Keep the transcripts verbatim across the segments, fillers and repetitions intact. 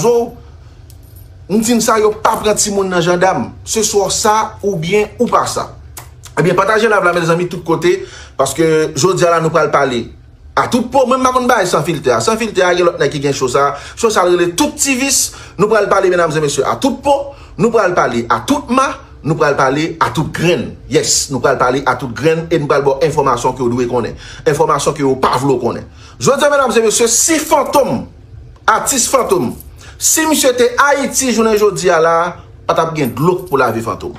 zo, m di n sa, yo pa pran timoun nan jandam. Se swa sa oubyen ou pa sa. Ebyen, pataje live la, mezanmi, tout kote, paske jodi a la, nou pral pale a tout po. Mwen, m pa konn bagay san filtè a. San filtè a, gen lòt nèg ki gen cho sa. Cho sa rele tout ti vis. Nou pral pale, medam e mesye, a tout po. Nou pral pale a tout ma. Nou pral pale a tout grenn. Yes, nou pral pale a tout grenn e nou pral ba w enfòmasyon ke w dwe konnen. Enfòmasyon ke w pa vle w konnen. Jodi a, medam e mesye, si Fantom, atis Fantom, si misye te Ayiti jounen jodi a la, pa t ap gen dlo pou lave Fantom.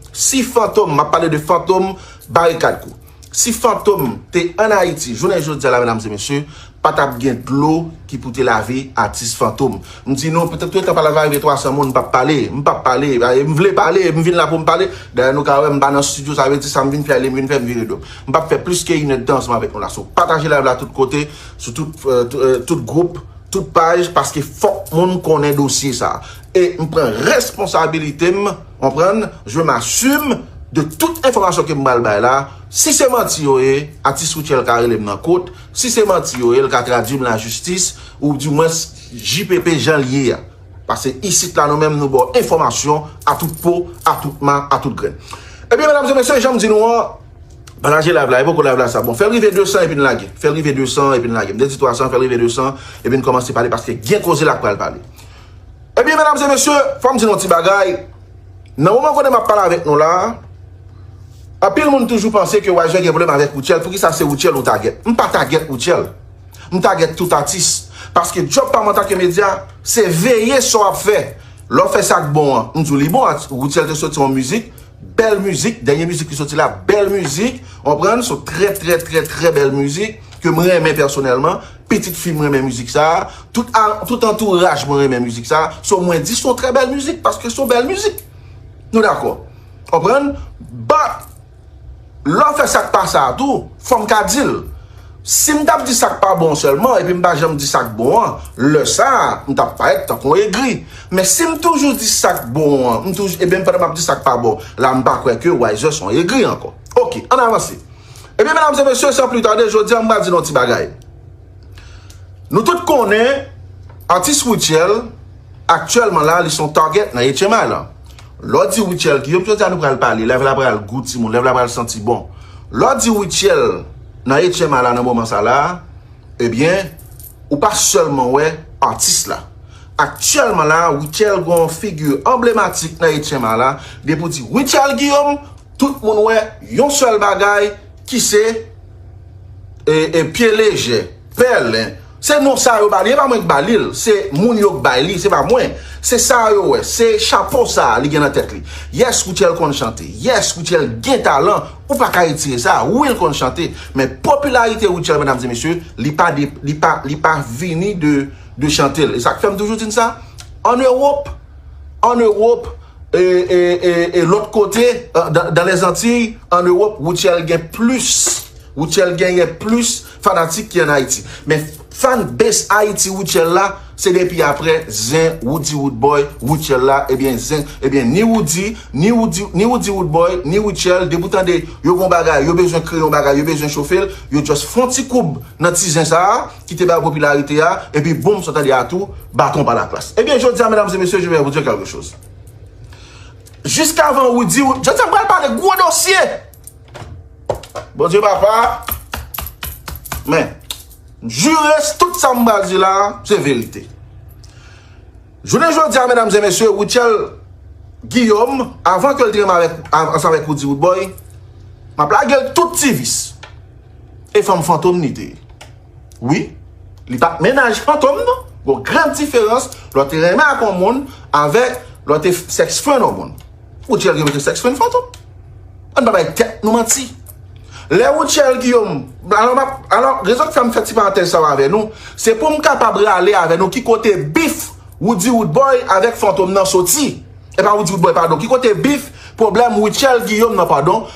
Si Fantom, m ap pale de Fantom Barikad Crew. Si Fantom te ann Ayiti jounen jodi a la, medam e mesye, pa t ap gen dlo ki pou te lave atis Fantom. M di nou, petèt tou etan pa lave rive twa san moun, m p ap pale, m p ap pale, e m vle pale, e m vin la pou m pale. Dayè, nou ka wè, m pa nan estidyo, sa vle di sa m vin fè, li m vin fè, m vire do. M p ap fè plis ke inèdtan ansanm avèk nou la. So, pataje live la tout kote, sou tout, euh, tout, euh, tout gwoup, tout paj, paske fòk moun konnen dosye sa. E m pran responsabilite m, konprann, je m'assume de tout enfòmasyon ke m pral bay la. Si se manti yo ye, atis Rutshelle ka rele m nan kot. Si se manti yo ye, l ka tradui m lajistis, oudimwens J P P jan l ye a. Paske isit la, nou menm, nou ba w enfòmasyon a tout po, a tout ma, a tout grenn. Ebyen, medam e mesye, jan m di nou an, pataje live la, e poko live la sa bon. Fè l rive de san epi n lage. Fè l rive de san epi n lage. M te di twa san, fè l rive de san epi n kòmanse pale paske gen koze la k pral pale. Ebyen, medam e mesye, fò m di nou yon ti bagay. Nan moman kote m ap pale avèk nou la, anpil moun toujou panse ke Wayzer gen pwoblèm avèk Rutshelle. Poukisa se Rutshelle ou tagèt? M pa tagèt Rutshelle. M tagèt tout atis. Paske djòb pa m antanke medya, se veye sa w ap fè. Lè w fè sa k bon an, m di w li bon, Rutshelle te soti yon mizik, bèl mizik, dènye mizik ki soti la, bèl mizik, w konprann, se yon trè, trè, trè, trè bèl mizik, ke m renmen pèsonèlman, pitit fi m renmen mizik sa, tout, a, tout antouraj mwen renmen mizik sa, so mwen di se yon trè bèl mizik, paske se yon bèl mizik. Nou dakò. Konprann? But, lè w fè sa k pa sa a tou, fò m ka di l. Si m t ap di sa k pa bon sèlman, epi m pa janm di sa k bon an, lè sa a, m t ap parèt tankou yon egri. Men si m toujou di sa k bon an, m toujou, ebyen, pandan m ap di sa k pa bon, la, m pa kwè ke Wayzer se yon egri ankò. Oke, ann avanse. Ebyen, medam e mesye, san pli tade, jodi a, m pral di nou yon ti bagay. Nou tout konnen, atis Rutshelle, aktyèlman la, li se yon target nan H M I la. Lè w di Rutshelle Guillaume, jodi a nou pral pale, live la pral gou timoun, live la pral santi bon. Lè w di Rutshelle nan H M I la, nan moman sa la, ebyen, ou pa sèlman wè atis la. Aktyèlman la, Rutshelle gen yon figi anblematik nan H M I la, depi w di Rutshelle Guillaume, tout moun wè yon sèl bagay ki se, e, e, Pye Lejè, Pèlen. Se non sa yo ba li, e pa mwen k ba li l, se moun yo k bay li, se pa mwen. Se sa yo wè, se chapo sa a li gen nan tèt li. Yes, Rutshelle konn chante. Yes, Rutshelle gen talan. Ou pa ka retire sa. Wi, l konn chante. Men popilarite Rutshelle, medam e mesye, li pa de, li pa, li pa vini de, de chante l. E sa k fè m toujou di n sa, ann Ewòp, ann Ewòp, e, e, e, e lòt kote, e, dan, dan Lèzantiy, ann Ewòp, Rutshelle gen plis, Rutshelle genyen plis fanatik ki ann Ayiti. Men fanbase Ayiti Rutshelle la, se depi aprè zen Roody Roodboy, Rutshelle la, ebyen zen, ebyen ni Roody, ni Roody, ni Roody Roodboy, ni Rutshelle, depi w tande yo gon bagay, yo bezwen kreye yon bagay, yo bezwen chofe l, yo just fè yon ti koub nan ti zen sa a, ki te bay popilarite a, epi boum, sa w tande a tou, baton pa laklas. Ebyen, jodi a, medam e mesye, je vais vous dire quelque chose. Jiskavan Roody, jodi a m pral pale gwo dosye. Bondye papa, men, jire tout sa m pral di la, se verite. Jounen jodi a, medam e mesye, Rutshelle Guillaume, avan ke l te renmen avèk, ansanm avèk Roody Roodboy, m ap lage l tout ti vis. E fanm Fantom li te ye. Wi, li pa t mennaj Fantom non. Gon gran diferans lè w te renmen ak yon moun avèk lè w te sex friend yon moun. Rutshelle Guillaume te sex friend Fantom. Ann pa bay tèt nou manti. Lè Rutshelle Guillaume, alò, m ap, alò, rezon k fè m fè ti parantèz sa yo avè nou, se pou m kapab rale avè nou ki kote bif Roody Roodboy avèk Fantom nan soti. E pa Roody Roodboy, padon. Ki kote bif, pwoblèm Rutshelle Guillaume nan, padon.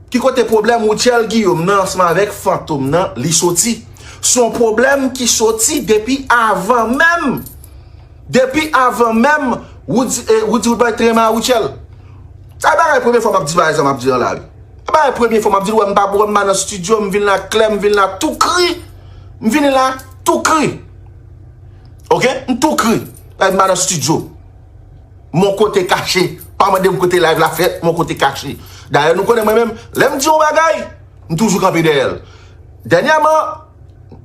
Ki kote pwoblèm Rutshelle Guillaume nan ansanm avèk Fantom nan li soti? Se yon pwoblèm ki soti depi avan menm. Depi avan menm Roody, eh, Roody Roodboy te renmen a Rutshelle. Sa e bagay premye fwa m ap di bagay sa m ap di an la wi. Sa e bagay premye fwa m ap di l, wè m pa, wè m pa nan estidyo, m vin la klè, m vin la tou kri. M vin la tou kri. Oke? M tou kri. Live m pa nan studio. Mon kote kache. Pa mande m kote live la fèt, mon kote kache. Dayè, nou konnen mwen menm, lè m di yon bagay, m toujou kanpe dèyè l. Dènyèman,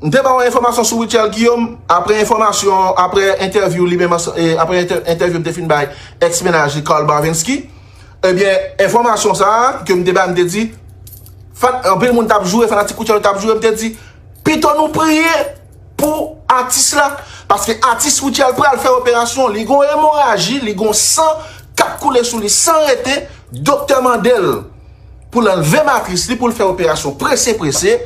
m te ba yon enfòmasyon sou Rutshelle Guillaume, apre enfòmasyon, apre entèvyou li menm, ansan- e, apre entè- entèvyou m te fin bay ex mennaj li, Carl Barvensky. Ebyen, enfòmasyon sa a ke m te bay, m te di, fan, anpil moun t ap joure, fanatik Rutshelle t ap joure, m te di, pito nou priye pou atis la, paske atis Rutshelle pral fè operasyon, li gon emoraji, li gon san k ap koule sou li san rete, doktè mande l pou l anlve matris li, pou l fè operasyon prese prese.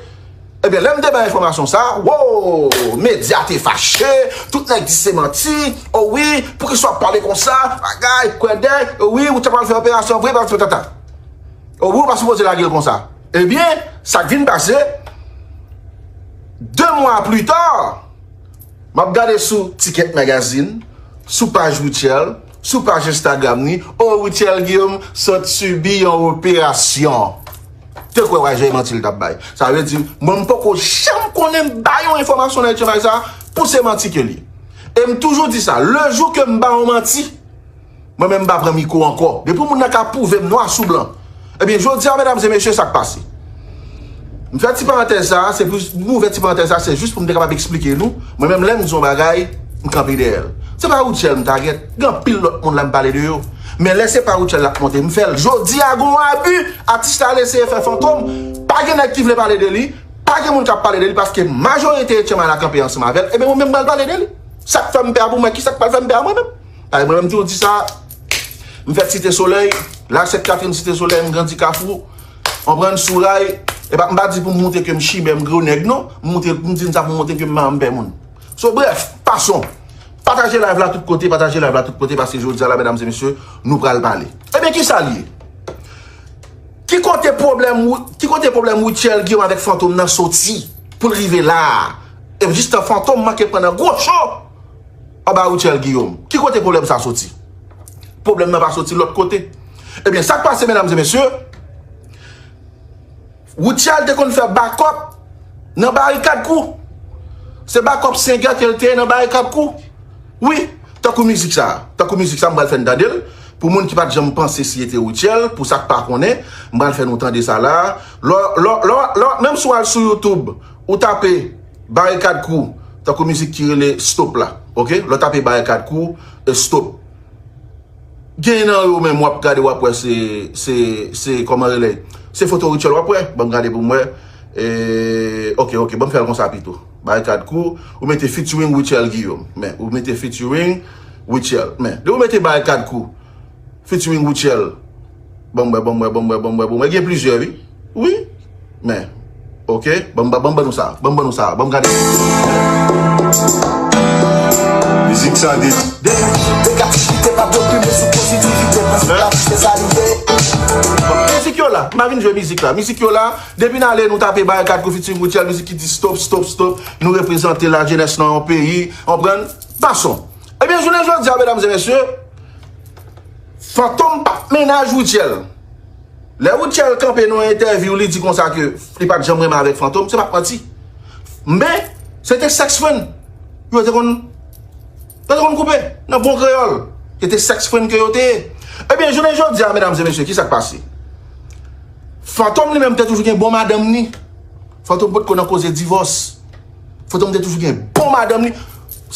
Ebyen, lè m te bay enfòmasyon sa, wo, medya te fache, tout nèg di se manti, o wi, poukisa w ap pale konsa, bagay, kwèdèy, o wi, ou te pral fè operasyon vre, patata. O wi, ou pa sipoze lage l konsa. Ebyen, sa k vin pase, de mwa pli ta, m ap gade sou Ticket Magazine, sou paj Rutshelle, sou paj Instagram ni, o Rutshelle Guillaume sot sibi yon operasyon. Te kwè w a jè manti l t ap bay. Sa vle di, mwen m poko janm konnen m bay yon enfòmasyon nan etchanj sa pou se manti ke li ye. E m toujou di sa, le jou ke m ba yon manti, mwen menm m pa pran mikwo ankò. Depi moun nan ka pwouve m nwa sou blan. Ebyen, jodi a, medam e mesye, sa k pase. M fè ti parantèz sa, se pou m ouvè ti parantèz sa, se jis pou m te kapab eksplike nou. Mwen menm, lè m di yon bagay, m kanpe dèyè l. Se pa Rutshelle m tagèt, gen anpil lòt moun la m pale de yo. Men lè se pa Rutshelle l ap monte, m fè l. Jodi a, gon abi, atis la al eseye fè Fantom, pa gen nèg ki vle pale de li, pa gen moun k ap pale de li, paske majorite etchanj la kanpe ansanm avè l, ebyen mwen menm m pral pale de li. Sa k fè m pè a pou mwen, ki sa k pral fè m pè a mwen menm? Ay, mwen menm tou di sa, m fèt Site Solèy, la Sent Katrin Site Solèy, m grandi Kafou, konprann, sou ray, e pa, m pa di pou m montre ke m chimè, m gwo nèg non, m montre, m di sa pou m montre ke m pa m pè moun. So, brèf, pason. Pataje live la tout kote, pataje live la tout kote, paske jodi a la, medam e mesye, nou pral pale. Ebyen, ki sa l ye? Ki kote pwoblèm, ki kote pwoblèm Rutshelle Guillaume avèk Fantom nan soti pou l rive la a? E jistan Fantom manke pran nan gwo cho anba Rutshelle Guillaume. Ki kote pwoblèm sa soti? Pwoblèm nan pa soti lòt kote. Ebyen, sa k pase, medam e mesye, Rutshelle te konn fè bakòp nan Barikad Crew. Se bakòp sengè ke l te ye nan Barikad Crew. Wi, tankou mizik sa. Tankou mizik sa, m pral fè n tande l. Pou moun ki pa t janm panse si e te Rutshelle, pou sa k pa konnen, m pral fè nou tande sa la. Lò, lò, lò, lò, menm si w al sou YouTube, ou tape Barikad Crew, tankou mizik ki rele Stop la, oke? Lè w tape Barikad Crew, e Stop. Gen nan yo menm w ap gade, w ap wè se, se, se, kòman rele? Se foto Rutshelle w ap wè. Ban m gade pou m wè. E, oke, oke, ban m fè l konsa pito. Barikad Crew, ou mete featuring Rutshelle Guillaume. Men, ou mete featuring Rutshelle. Men, lè ou mete Barikad Crew, featuring Rutshelle. Ban m wè, ban m wè, ban m wè, ban m wè, ban m wè. Gen plizyè, wi. Wi. Men, oke, ban m, ban m ban nou sa, ban m ban nou sa, ban m gade. Mizik sa de. Negativite pa dokimen sou pozitivite, paske la se sa li ye. Mizik yo la, m pa vin jwe mizik la. Mizik yo la, depi n ale nou tape Barikad Crew featuring Rutshelle, mizik ki di stop, stop, stop. Nou reprezante lajenès nan yon peyi, konprann? Pason. Ebyen, jounen jodi a, medam e mesye, Fantom pa t mennaj Rutshelle. Lè Rutshelle kanpe nan yon entèvyou, li di konsa ke li pa t janm renmen avèk Fantom, se pa t manti. Men, se te sex friend. Yo te konn, yo te konn koupe, nan bon kreyòl. Se te sex friend ke yo te ye. Ebyen, jounen jodi a, medam e mesye, ki sa k pase? Fantom li menm te toujou gen bon madanm ni. Fantom potko nan koze divòs. Fantom te toujou gen bon madanm li.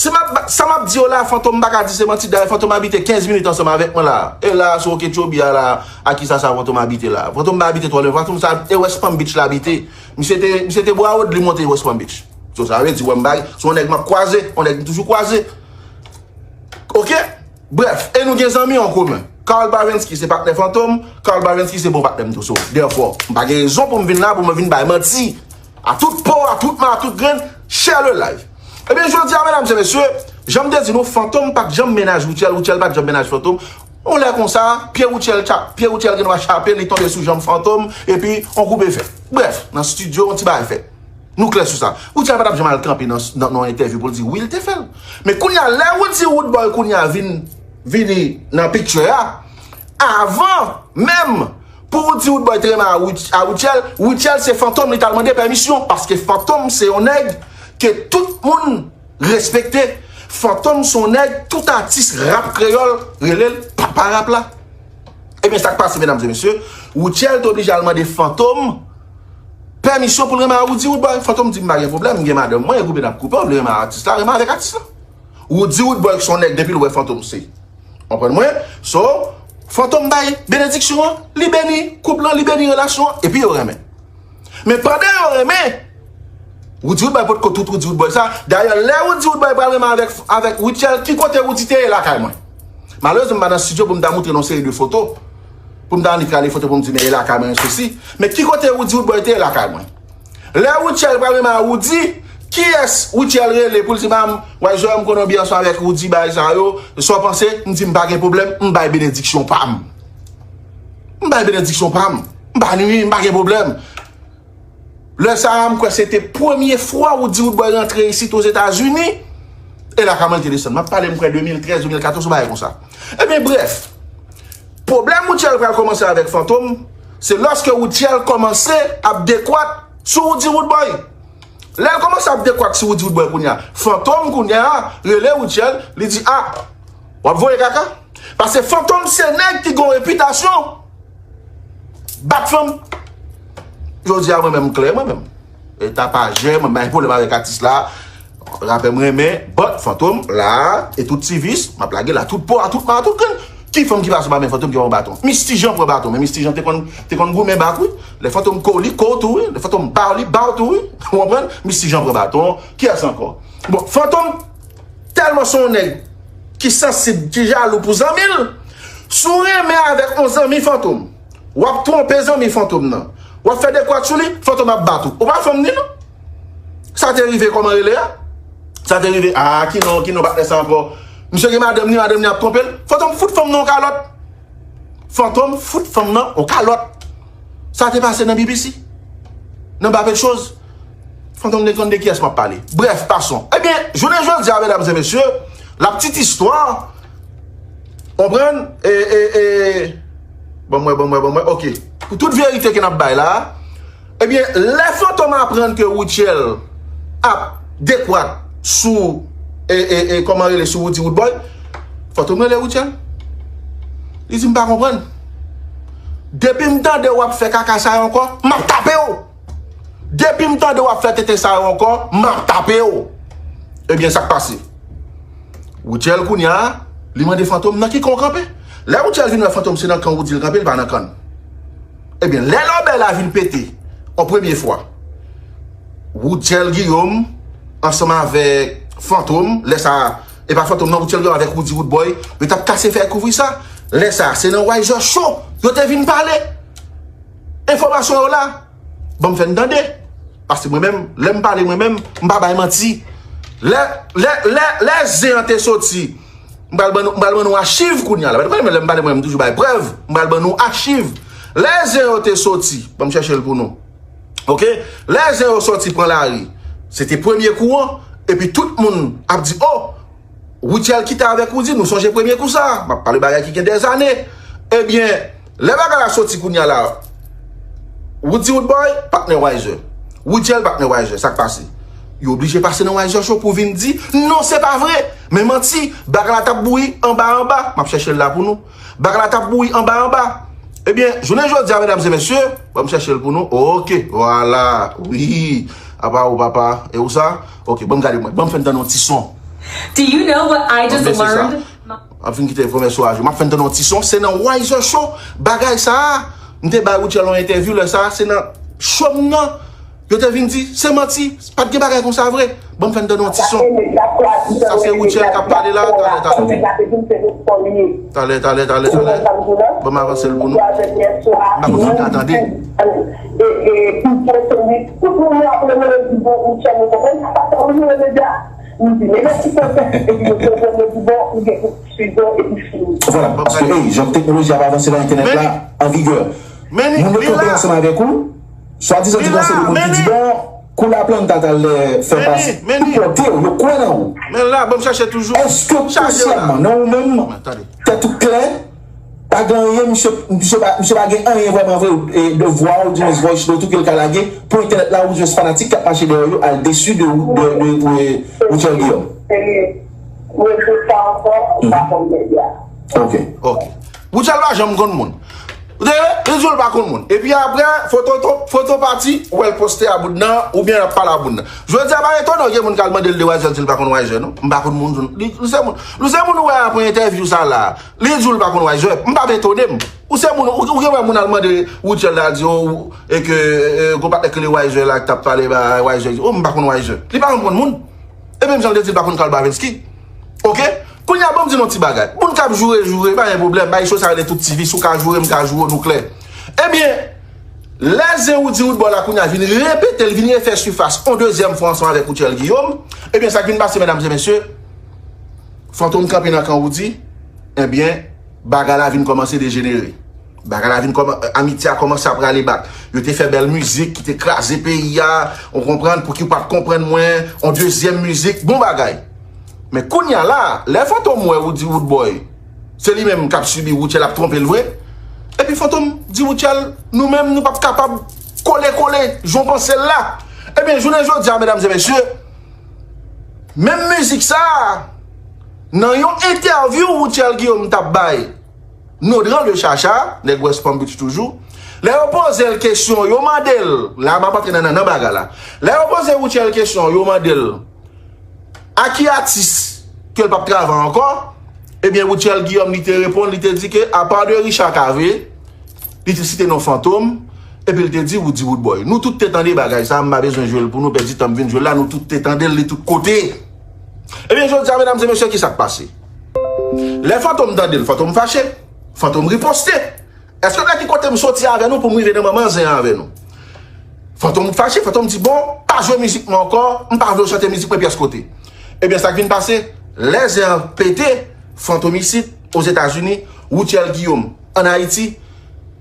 Si m ap, sa m ap di yo la, Fantom m pa ka di se manti. Dayè, Fantom abite kenz minit ansanm avèk mwen la. E la, sou Okeechobee a la, a kisa sa Fantom abite la? Fantom pa abite twò lwen. Fantom sa, e West Palm Beach l abite. Misye te, misye te Broward, li monte West Palm Beach. So, sa vle di, wè m bay, se yon nèg m ap kwaze, yon nèg m toujou kwaze. Oke? Brèf, e nou gen zanmi an komen. Carl Barvensky se patnè Fantom, Carl Barvensky se bon patnè m tou. So, therefore, m pa gen rezon pou m vin la, pou mwen vin bay manti. A tout po, a tout ma, a tout grenn, share le live. Ebyen, jodi a, medam e mesye, jan m te di nou, Fantom pa t janm mennaj Rutshelle, Rutshelle pa t janm mennaj Fantom. Yon lè konsa, pye Rutshelle, pye Rutshelle gen dwa chape, li tonbe sou janm Fantom, epi on koupe fèt. Brèf, nan estidyo, on ti bagay fèt. Nou klè sou sa. Rutshelle pa t ap janm al kanpe nan, nan, nan yon entèvyou pou l di wi, l te fè l. Men kounye a, lè ou di Roodboy kounye a vin, vini nan picture a, avan menm pou ou di Roodboy te renmen a Rut-, a Rutshelle, Rutshelle se Fantom li t al mande pèmisyon, paske Fantom se yon nèg ke tout moun respekte. Fantom se yon nèg tout atis rap kreyòl rele l papa rap la. Ebyen, sa k pase, medam e mesye, Rutshelle te oblije al mande Fantom pèmisyon pou l renmen a Roody Roodboy. Fantom di, "M pa gen pwoblèm, m gen madanm mwen, e koupe n ap koupe, w vle renmen a atis la, renmen avèk atis la." Roody Roodboy se yon nèg, depi l wè Fantom se, konprann mwen? So, Fantom bay benediksyon an, li beni koup lan, li beni relasyon an, epi yo renmen. Men pandan yo renmen, Roody Roodboy potko tout Roody Roodboy sa. Dayè, lè Roody Roodboy pral renmen avèk, avèk Rutshelle, ki kote Roody te ye lakay mwen? Malerezman, m pa nan estidyo pou m ta montre nou seri de foto, pou m ta annik rale foto pou m di, "Men e lakay mwen, sosi." Men ki kote Roody Roodboy te ye lakay mwen? Lè Rutshelle pral renmen a Roody, kiyès Rutshelle rele pou l di, "Mam, Wayzer, m konnen w byen ansanm avèk Roody, bagay sa yo, sa w panse?" M di, "M pa gen pwoblèm, m bay benediksyon pa m." M bay benediksyon pa m. M pa nwi, m pa gen pwoblèm. Lè sa a, m kwè se te premye fwa Roody Roodboy rantre isit Ozetazini. E lakay mwen l te desann. M ap pale, m kwè, de mil trèz, de mil katòz, yon bagay konsa. Ebyen, brèf. Pwoblèm Rutshelle pral kòmanse avèk Fantom, se lòske Rutshelle kòmanse ap dekwat sou Roody Roodboy. Lè l kòmanse ap dekwat sou Roody Roodboy kounye a, Fantom kounye a rele Rutshelle, li di, "A, w ap voye kaka?" Paske Fantom se nèg ki gen yon repitasyon bat fanm. Jodi a, mwen menm, m klè, mwen menm. E tapajè, mwen pa gen pwoblèm avèk atis la. Rapè m renmen, but Fantom la, e tout ti vis, m ap lage la, tout po a, tout ma, tout grenn. Ki fanm ki pase pa men Fantom ki pa yon baton? Misty Jean pran baton, men Misty Jean te konn, te konn goumen bak, wi. Lè Fantom ko li, ko tou, wi. Lè Fantom ba w li, ba w tou, wi. Ou konprann? Misty Jean pran baton. Kiyès ankò? Bon, Fantom tèlman se yon nèg ki sansib, ki jalou pou zanmi l. Si w renmen avèk yon zanmi Fantom, w ap twonpe zanmi Fantom nan, w ap fè dekwat sou li, Fantom ap bat ou. Ou pa fanm ni non. Sa te rive kòman rele a? Sa te rive, a, ki non, ki non, patnè sa ankò? Misye gen madanm ni, madanm ni ap twonpe l. Fantom fout fanm nan yon kalòt. Fantom fout fanm nan yon kalòt. Sa te pase nan B B C. Nan Bapetchoz. Fantom te konn de kiyès m ap pale. Brèf, pason. Ebyen, jounen jodi a, medam e mesye, la petite histoire, konprann? E, e, e, ban mwen, ban mwen, ban mwen, ok. Pou tout verite ke n ap bay la, ebyen, lè Fantom aprann ke Rutshelle ap dekwat sou, e, e, e, kòman rele, sou Roody Roodboy, Fantom rele Rutshelle. Li di, "M pa konprann. Depi m tande w ap fè kaka sa yo ankò, m ap tape w. Depi m tande w ap fè tenten sa yo ankò, m ap tape w." Ebyen, sa k pase? Rutshelle kounye a, li mande Fantom nan ki kan w kanpe. Lè Rutshelle vin wè Fantom se nan kan Roody l kanpe, li pa nan kan l. Ebyen, lè lòbèy la vin pete, yon premye fwa, Rutshelle Guillaume, ansanm avèk Fantom, lè sa a, e pa Fantom non, Rutshelle Guillaume avèk Roody Roodboy, yo t ap kase fè kouvri sa. Lè sa a, se nan Wayzer Show, yo te vin pale. Enfòmasyon yo la. Ban m fè n tande. Paske mwen menm, lè m pale mwen menm, m pa bay manti. Lè, lè, lè, lè zen an te soti, m pral ban nou, m pral ban nou achiv kounye a la. Lè m pale mwen menm, m toujou bay prèv, m pral ban nou achiv. Lè zen yo te soti, ban m chèche l pou nou. Ok? Lè zen yo soti pran lari, se te premye kou an, epi tout moun ap di, "Oh, Rutshelle kite avèk Roody, nou sonje premye kou sa a." M ap pale bagay ki gen dèzane. Ebyen, lè bagay la soti kounye a la, Roody Roodboy, patnè Wayzer. Rutshelle, patnè Wayzer, sa k pase? Yo oblije pase nan Wayzer Show pou vin di, "Non, se pa vre. Men manti, bagay la t ap bouyi anba anba." M ap chèche l la pou nou. Bagay la t ap bouyi anba anba. Ebyen, jounen jodi a, medam e mesye, ban m chèche l pou nou. Ok, vwala. Wi. Apa ou, papa? E ou sa? Ok, ban m gade mwen. Ban m fè n tande yon ti son. Do you know what I just learned? M ap fin kite komèsyo a jwe. M ap fè n tande yon ti son. Se nan Wayzer Show. Bagay sa a, m te bay Rutshelle yon entèvyou lè sa a. Se nan show m nan. Yo te vin di, se manti, pa t gen bagay konsa vre. Ban m fè n tande yon ti son. Sa se Rutshelle k ap pale la, talè, talè. Talè, talè, talè, talè. Ban m avanse l pou nou. M pa konn si w ka tande. Vwala, paske, ey, jan teknoloji ap avanse nan entènèt la, an vigè. Moun yo kanpe ansanm avèk ou, swadizan ti danse de moun ki di, bon, kou la planta t al, eh, fè pas, sipòte w, yo kwè nan ou. Men la, ban m chèche toujou. Èske konsyèman, nan ou menm, tèt ou klè, pa gen anyen, misye, misye pa, misye pa gen anyen vrèman vre, e, de vwa ou, di mwens voice note ou ke l ka lage, pou entènèt la, ou jis fanatik k ap mache dèyè yo, al desi de, de, de, de, Rutshelle Guillaume? Mwen se sa ankò, ou pa konn medya. Ok. Ok. Woodjal pa janm konn moun. Ou te wè? Li di w l pa konn moun. Epi apre, foto, to- foto pati, ou wè l poste a bout nan, oubyen l ap pale a bout nan. Jodi a, pa etone w gen moun k al mande l de Wayzè, l di l pa konn Wayzè, non. M pa konn moun, li, li se moun, li se moun ou wè apre entèvyou sa la. Li di w l pa konn Wayzè. M p ap etone m. Ou se moun, ou, ou gen wè moun al mande Woodjal la, di, oh, e ke, e, gon patnè k rele Wayzè la, k t ap pale ba Wayzè, di, oh, m pa konn Wayzè. Li pa konn moun. E menm jan l te di l pa konn Carl Bavenski. Ok? Kounye a, ban m di nou yon ti bagay. Moun k ap joure, joure, pa gen pwoblèm. Bay cho sa rele tout ti vi. Si w ka joure, m ka joure, nou klè. Ebyen, lè zen Roody Roodboy la kounye a vin repete l, vin refè sifas yon dezyèm fwa ansanm avèk Woodjal Guillaume, ebyen, sa k vin pase, medam e mesye, Fantom kanpe nan kan Roody, ebyen, bagay la vin kòmanse dejenere. Bagay la vin kòman, amitye a kòmanse ap rale bak. Yo te fè bèl mizik ki te kraze peyi a, ou konprann, pouki w pa t konprann mwen, yon dezyèm mizik, bon bagay. Men kounye a la, lè Fantom wè Roody Roodboy, se li menm k ap sibi, Woodjal ap twonpe l vre. Epi Fantom di Woodjal, nou menm, nou p ap kapab kole kole, jan w panse l la. Ebyen, jounen jodi a, medam e mesye, menm mizik sa a, nan yon entèvyou Woodjal Guillaume t ap bay, Nodran de Chacha, nèg West Palm Beach toujou. Lè yo poze l kesyon, yo mande l, la m ap antre nan, nan, nan bagay la. Lè yo poze Woodjal kesyon, yo mande l a ki atis ke l p ap travay ankò, ebyen, Woodjal Guillaume, li te reponn, li te di ke, apa de Richard Cavé, li te site non Fantom, epi l te di Roody Roodboy. Nou tout te tande bagay sa, m pa bezwen jwe l pou nou pèdi tan m vin jwe l la, nou tout te tande l, li tout kote. Ebyen, jodi a, medam e mesye, ki sa k pase? Lè Fantom tande l, Fantom fache. Fantom riposte. Èske w wè ki kote m soti avè nou pou m rive nan manman zen an avè nou? Fantom fache, Fantom di, bon, pa jwe mizik mwen ankò, m pa vle w chante mizik mwen pyès kote. Ebyen, sa k vin pase, lè zen an pete, Fantom isit, Ozetazini, Woodjal Guillaume, ann Ayiti,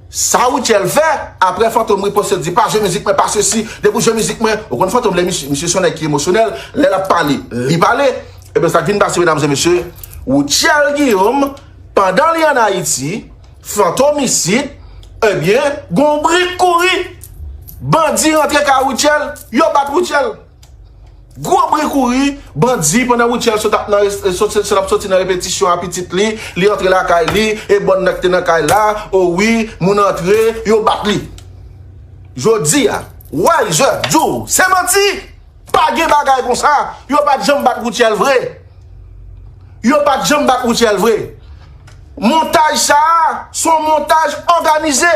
sa Woodjal fè, apre Fantom riposte, di, pa jwe mizik mwen, pa sesi, depi w jwe mizik mwen, ou konn Fantom, lè misye, misye se yon nèg ki emosyonèl, lè l ap pale, li pale. Ebyen, sa k vin pase, medam e mesye, Woodjal Guillaume, pandan li ann Ayiti, Fantom isit, ebyen, gon bri k kouri. Bandi rantre kay Woodjal, yo bat Woodjal. Gwo bri kouri, bandi, pandan Woodjal sot ap nan res- sot, sot ap soti nan repetisyon a pitit li, li antre lakay li, e bòn nan ki te nan kay la, o wi, moun antre, yo bat li. Jodi a, Wayzè, Djou, se manti! Pa gen bagay konsa. Yo pa t janm bat Woodjal vre. Yo pa t janm bat Woodjal vre. Montaj sa a, se yon montaj òganize.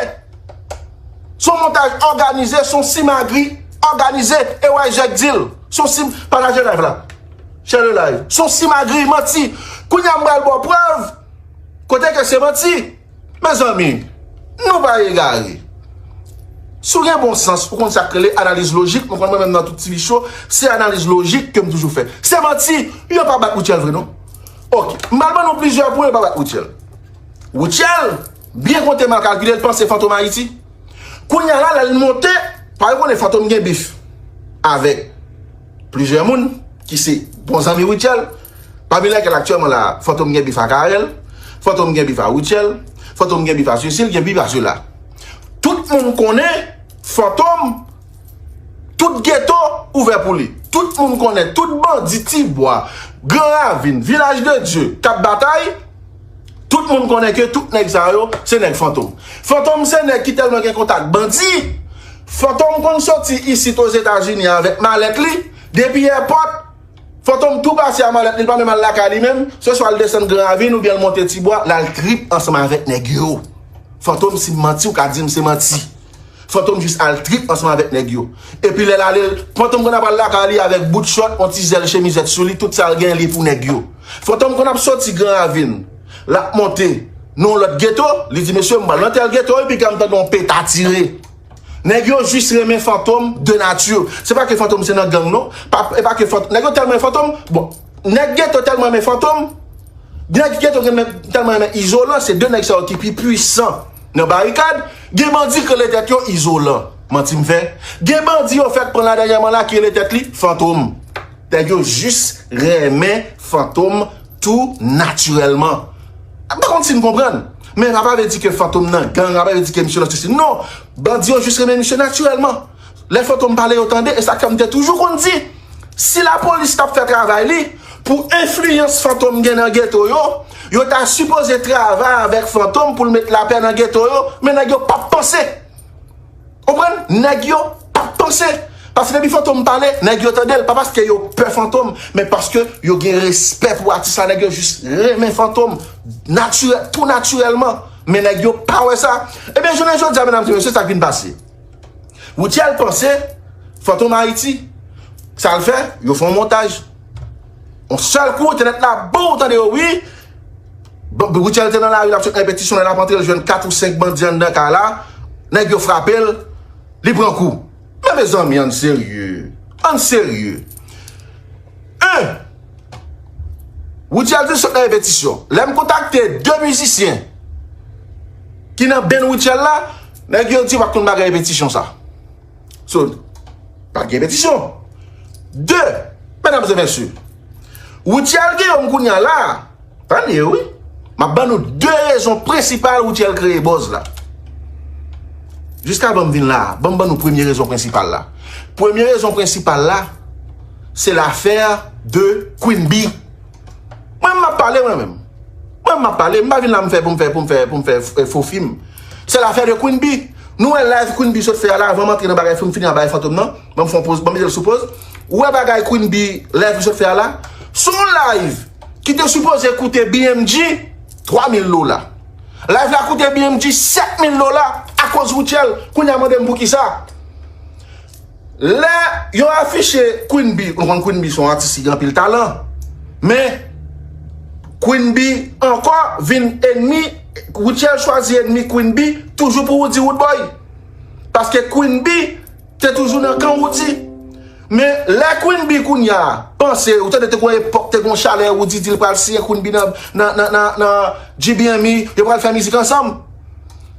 Se yon montaj òganize, se yon simagri òganize. E Wayzè k di l. Se yon sim, pataje live la. Share le live. Se yon simagri, manti. Kounye a m pral ba w prèv. Kote ke se manti. Mezanmi, nou pa egare. Si w gen bon sans, ou konn sa k rele analiz lojik, mwen konn mwen menm nan tout T V show, se analiz lojik ke m toujou fè. Se manti, yo pa bat Woodjal vre non. Ok, m pral ban nou plizyè pwen yo pa bat Woodjal. Woodjal, byen konte mal kalkile, l panse Fantom Ayiti. Kounye a la, lè l monte, paske w konnen Fantom gen bif avèk plizyè moun ki se bon zanmi Woodjal. Pami lèkèl aktyèlman la, Fantom gen bif a Carel, Fantom gen bif a Woodjal, Fantom gen bif a sesi, l gen bif a sela. Tout moun konnen Fantom, tout geto ouvè pou li. Tout moun konnen, tout bandi Tibwa, Gran Ravin, Vilaj de Dye k ap batay, tout moun konnen ke tout nèg sa yo se nèg Fantom. Fantom se nèg ki tèlman gen kontak bandi. Fantom konn soti isit Ozetazini avèk malèt li, depi èpòt, Fantom tou pase a malèt li, li pa menm al lakay li menm, se swa l desann Gran Ravin oubyen l monte Tibwa, l al trip ansanm avèk nèg yo. Fantom, si m manti, ou ka di m se manti. Fantom jis al trip ansanm avèk nèg yo. Epi lè l ale, Fantom konn ap al lakay li avèk bout chòt, yon ti zèl chemizèt sou li, tout sa l gen li pou nèg yo. Fantom konn ap soti Gran Ravin, l ap monte nan yon lòt geto, li di, mesye, m pral nan tèl geto, epi piga m tande yon peta tire. Nèg yo jis renmen Fantom de nati. Se pa ke Fantom se nan gang non. Pa, e pa ke Fant-, nèg yo tèlman renmen Fantom, bon, nèg geto tèlman renmen Fantom, nèg geto renmen, tèlman renmen Izolan, se de nèg sa yo ki pi pwisan nan Barikad. Gen bandi k rele tèt yo Izolan. Manti m fè? Gen bandi yo fèk pran la dènyèman la ki rele tèt li Fantom. Nèg yo jis renmen Fantom tou natirèlman. M pa konn si n konprann. Men sa pa vle di ke Fantom nan gang, sa pa vle di ke misye nan sesi. Non! Bandi yo jis renmen misye natirèlman. Lè Fantom pale yo tande, e sa k fè m te toujou konn di, si lapolis t ap fè travay li, Pou enfliyans Fantom gen nan geto yo, yo ta sipoze travay avèk Fantom pou l met lapè nan geto yo, men nèg yo p ap panse. Konprann? Nèg yo p ap panse. Paske depi Fantom pale, nèg yo tande l. Pa paske yo pè Fantom, men paske yo gen respè pou atis la. Nèg yo jis renmen Fantom. Natirè, tou natirèlman. Men nèg yo pa wè sa. Ebyen, jounen jodi a, medam e mesye, sa k vin pase. Woodjel panse Fantom Ayiti. Sa l fè? Yo fè yon montaj. Yon sèl kou, entènèt la, bou, tande yo, wi. Bon, Woodjel te nan lari, l ap sot nan repetisyon, lè l ap antre, l jwenn kat ou senk bandi anndan kay la. Nèg yo frape l, li pran kou. Men mezanmi, ann serye. Ann serye. En, Woodjel di l sot nan repetisyon. Lè m kontakte de mizisyen ki nan band Woodjel la, nèg yo di w pa t konn bagay repetisyon sa. So, pa gen repetisyon. De, medam e mesye, Woodjel Guillaume kounye a la, tande wi, m ap ban nou de rezon prensipal Woodjel kreye buzz la. Jiska ban m vin la, ban m ban nou premye rezon prensipal la. Premye rezon prensipal la, se lafè de Queen Bee. Mwen, m ap pale, mwen menm. Mwen, m ap pale, m pa vin la m fè pou m fè, pou m fè, pou m fè, eh, fo fim. Se lafè de Queen Bee. Nou wè live Queen Bee sot fè a la, avan m antre nan bagay fim fini an bagay Fantom nan, ban m fè yon poz, ban m mete l sou poz. Ou wè bagay Queen Bee, live li sot fè a la? Se yon live ki te sipoze koute B M G twa mil dola. Live la koute B M G sèt mil dola akoz Woodjel. Kounye a mande m poukisa. Lè yo afiche Queen Bee, nou konn Queen Bee se yon atis ki gen anpil talan. Men, Queen Bee ankò vin enmi, Woodjel chwazi enmi Queen Bee toujou pou Woody Woodboy. Paske Queen Bee te toujou nan kan Woody. Men, lè Queen Bee kounye a panse, ou tande te gon epòk, te gon chalè, Woody di l pral siyen Queen Bee nan, nan, nan, nan, nan G B M E, yo pral fè mizik ansanm.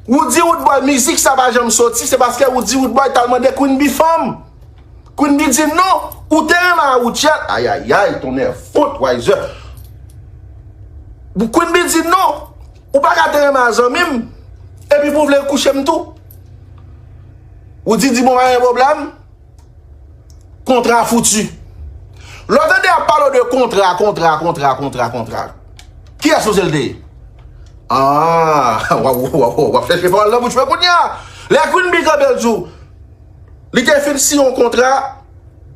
Woody Woodboy, mizik sa pa janm soti, se paske Woody Woodboy t al mande Queen Bee fanm. Queen Bee di non, ou te renmen a Woodjel, ayayay, tonnè fout, Wiser. Queen Bee di non, ou pa ka te renmen a zanmi m, epi pou w vle kouche m tou. Woody di bon, pa gen pwoblèm. Kontra fouti. Lè w tande y ap pale w de kontra, kontra, kontra, kontra, kontra, kiyès w panse l te ye? Ah, w ap, w ap, w ap chèche pawòl nan bouch mwen kounye a. Lè Queen Bee kanpe l di w, li te fin siyen yon kontra,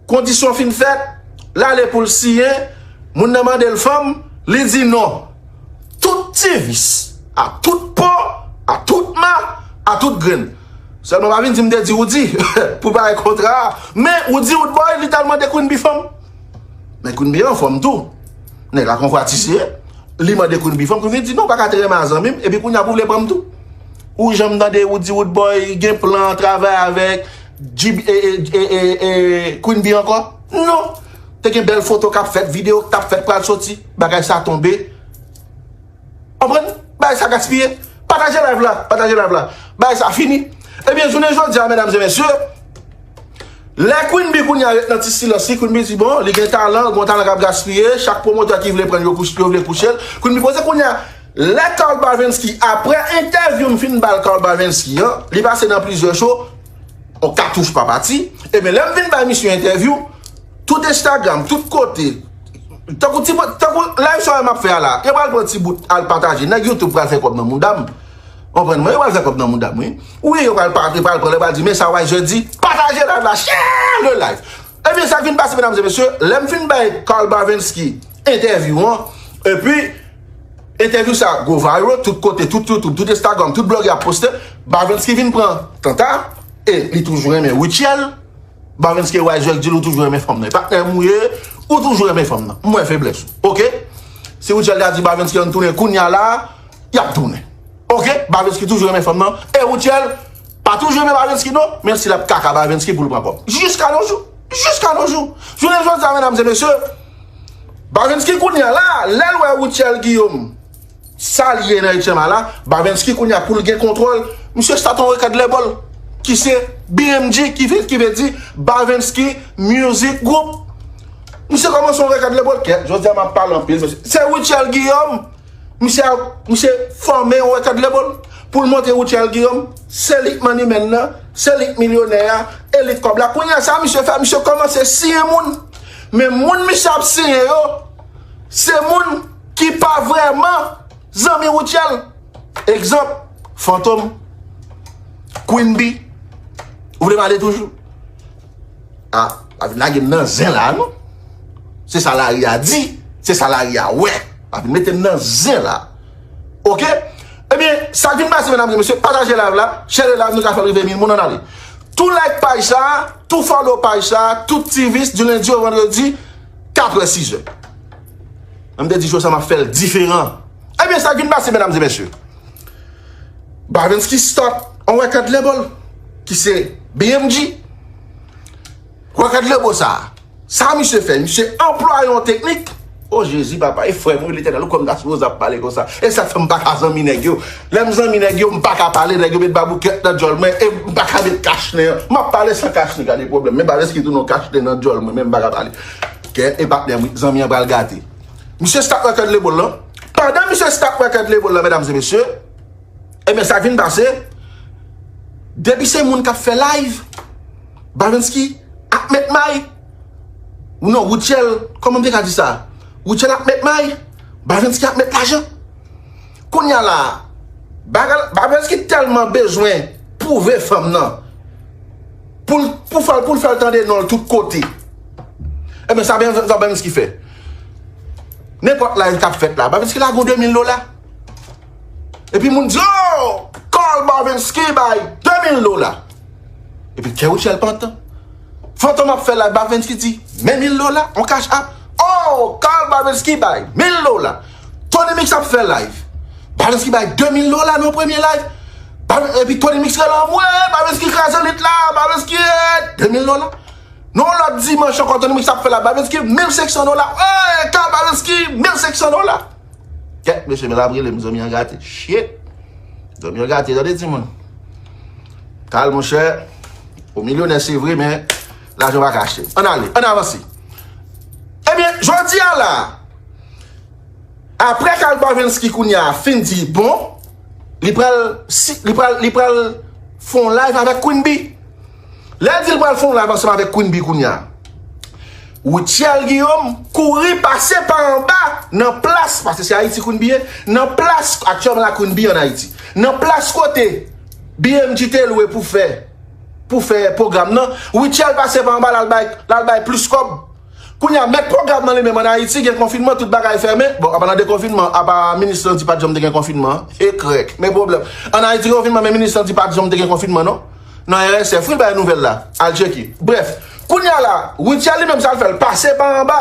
kondisyon fin fèt, l ale pou l siyen, moun nan mande l fanm, li di non. Tout ti vis, a tout po, a tout ma, a tout grenn. Sèlman pa vin di m te di Woody pou bay kontra a. Men Woody Woodboy, li t al mande Queen Bee fanm. Men Queen Bee anfòm tou. Nèg la konfratise. Li mande Queen Bee fanm, Queen Bee di non, pa ka te renmen a zanmi m, epi kounye a pou vle pran m tou. Ou janm tande Woody Woodboy gen plan travay avèk G B, e, e, e, e, e, Queen Bee ankò? Non. Te gen bèl foto k ap fèt, videyo k t ap fèt pral soti. Bagay sa tonbe. Konprann? Bagay sa gaspiye. Pataje live la, pataje live la. Bagay sa fini. Ebyen, jounen jodi a, medam e mesye, lè Queen Bee kounye a ret nan ti silans li, Queen Bee di bon, li gen talan, gon talan k ap gaspiye, chak pwomotè ki vle pran l, yo kouch-, yo vle kouche l. Queen Bee poze kounye a, lè Carl Barvensky, aprè entèvyou m fin ba l Carl Barvensky an, li pase nan plizyè show, on katouch pa pati. Ebyen, lè m vin bay misye entèvyou, tout Instagram, tout kote, tankou ti bout, tankou live sa yo m ap fè a la, yo pral pran ti bout al pataje. Nèg YouTube pral fè kòb nan mouda m. Konprann mwen, yo pral fè kòb nan mouda m, wi. Wi, yo pral pa-, yo pral pran, yo pral di, men sa Wiser di, pataje live la, share le live. Ebyen, sa k vin pase, medam e mesye, lè m fin bay Carl Barvensky entèvyou an, epi entèvyou sa go viral, tout kote, tout YouTube, tout Instagram, tout blògè ap poste, Barvensky vin pran tanta, e li toujou renmen Woodjel, Barvensky Wiser di l ou toujou renmen fanm nan. E patnè m ou ye, ou toujou renmen fanm nan. M wè feblès ou. Oke? Si Woodjel ta di Barvensky ann tounen kounye a la, y ap tounen. Oke? Barvensky toujou renmen fanm nan. E Woodjel pa toujou renmen Barvensky non, men si l ap kaka Barvensky pou l pran kòb. Jiska nos jours. Jiska nos jours. Jounen jodi a, medam e mesye, Barvensky kounye a la, lè l wè Woodjel Guillaume sa l ye nan H M A la, Barvensky kounye a pou l gen kontwòl, misye start yon rekèt label ki se B M G, ki vle, ki vle di Barvensky Music Group. Misye kòmanse yon rekèt label, kèt, jodi a m ap pale anpil, mesye. Se Woodjel Guillaume, misye, misye fòme yon rekèt label pou l montre Woodjel Guillaume, se li k money man nan, se li k milyonè a, e li k kòb la. Kounye a sa misye fè, misye kòmanse siyen moun. Men moun misye ap siyen yo, Se moun ki pa vrèman zanmi Rutshelle. Egzanp, Fantom, Queen Bee. Ou vle m ale toujou? A, pa vin lage m nan zen la, non. Se sa lari a di, se sa lari a wè. Pa vin mete m nan zen la. Oke? Ebyen, sa k vin pase, medam e mesye, pataje live la, share live, nou ka fè l rive mil moun, ann ale. Tou like paj sa, tou follow paj sa, tou aktivis, di lendi o vandredi, kat è, sis è. M te di jou sa m ap fè l diferan. Ebyen, sa k vin pase, medam e mesye. Bavensky start on record label, ki se B M G. Record label sa, sa misye fè, misye anplwaye yon teknik. O Jezi, papa, e frè m wi, Letènèl, ou kwè m ta sipoze ap pale konsa? E sa k fè m pa ka zanmi nèg yo. Lè m zanmi nèg yo, m pa ka pale, nèg yo met baboukèt nan djòl mwen, e m pa ka met kachnen an. M ap pale san kachnen, gade pwoblèm. Men Bavensky tou non kachnen nan djòl mwen, men m pa ka pale. Kè, e patnè m wi, zanmi an pral gate. Misye start record label lan. Pandan misye start record label lan, medam e mesye, ebyen, sa k vin pase, depi se moun k ap fè live, Bavensky ap met may. Ou non, Rutshelle, kòman m te ka di sa? Rutshelle ap met may, Bavensky ap met lajan. Kounye a la, Bavensky tèlman bezwen pwouve fanm nan pou l, pou fè l, pou l fè l tande non l tout kote. Ebyen, sa Bavensky fè. Nenpòt live k ap fèt la, Bavensky lage yon de mil dola. Epi moun di, "Oh, Carl Bavensky bay de mil dola." Epi kè Rutshelle pantan. Fantom ap fè live, Bavensky di, "Men mil dola, on cash app." "Oh, Carl Bavensky bay mil dola." Tony Mix ap fè live. Bavensky bay de mil dola nan premye live. Epi Tony Mix rele anmwe, Bavensky kraze lit la, Bavensky, eh, de mil dola. Non, lòt dimanch ankò, Tony Mix ap fè live, Bavensky mil senk san dola. Eh, Carl Bavensky mil senk san dola. Kèt, mesye, men l ap rele m, zanmi an gate. Shit. Zanmi an gate, tande timoun. Carl, monchè, ou milyonè, se vre, men lajan pa ka achte. Ann ale, ann avanse. Ebyen, jodi a la, apre Carl Bavensky kounye a fin di bon, li pral, si, li pral, li pral fè yon live avèk Queen Bee. Lè l di l pral fè yon live ansanm avèk Queen Bee kounye a, Rutshelle Guillaume kouri pase pa anba nan plas, paske se Ayiti Queen Bee ye, nan plas, aktyèlman la Queen Bee ann Ayiti, nan plas kote B M G te lwe pou fè, pou fè pwogram nan, Rutshelle pase pa anba, l al bay, l al bay plis kòb. Kounye a, mèt pwogram nan li menm ann Ayiti, gen konfinman, tout bagay fèmen. Bon, apa nan dekonfinman, apa minis lan di pa t janm te gen konfinman. E krèk, men pwoblèm. Ann Ayiti gen konfinman, men minis lan di pa t janm te gen konfinman, non. Nan R S F, wi, l bay nouvèl la. Al tcheke. Brèf, kounye a la, Rutshelle li menm sa l fè, l pase pa anba.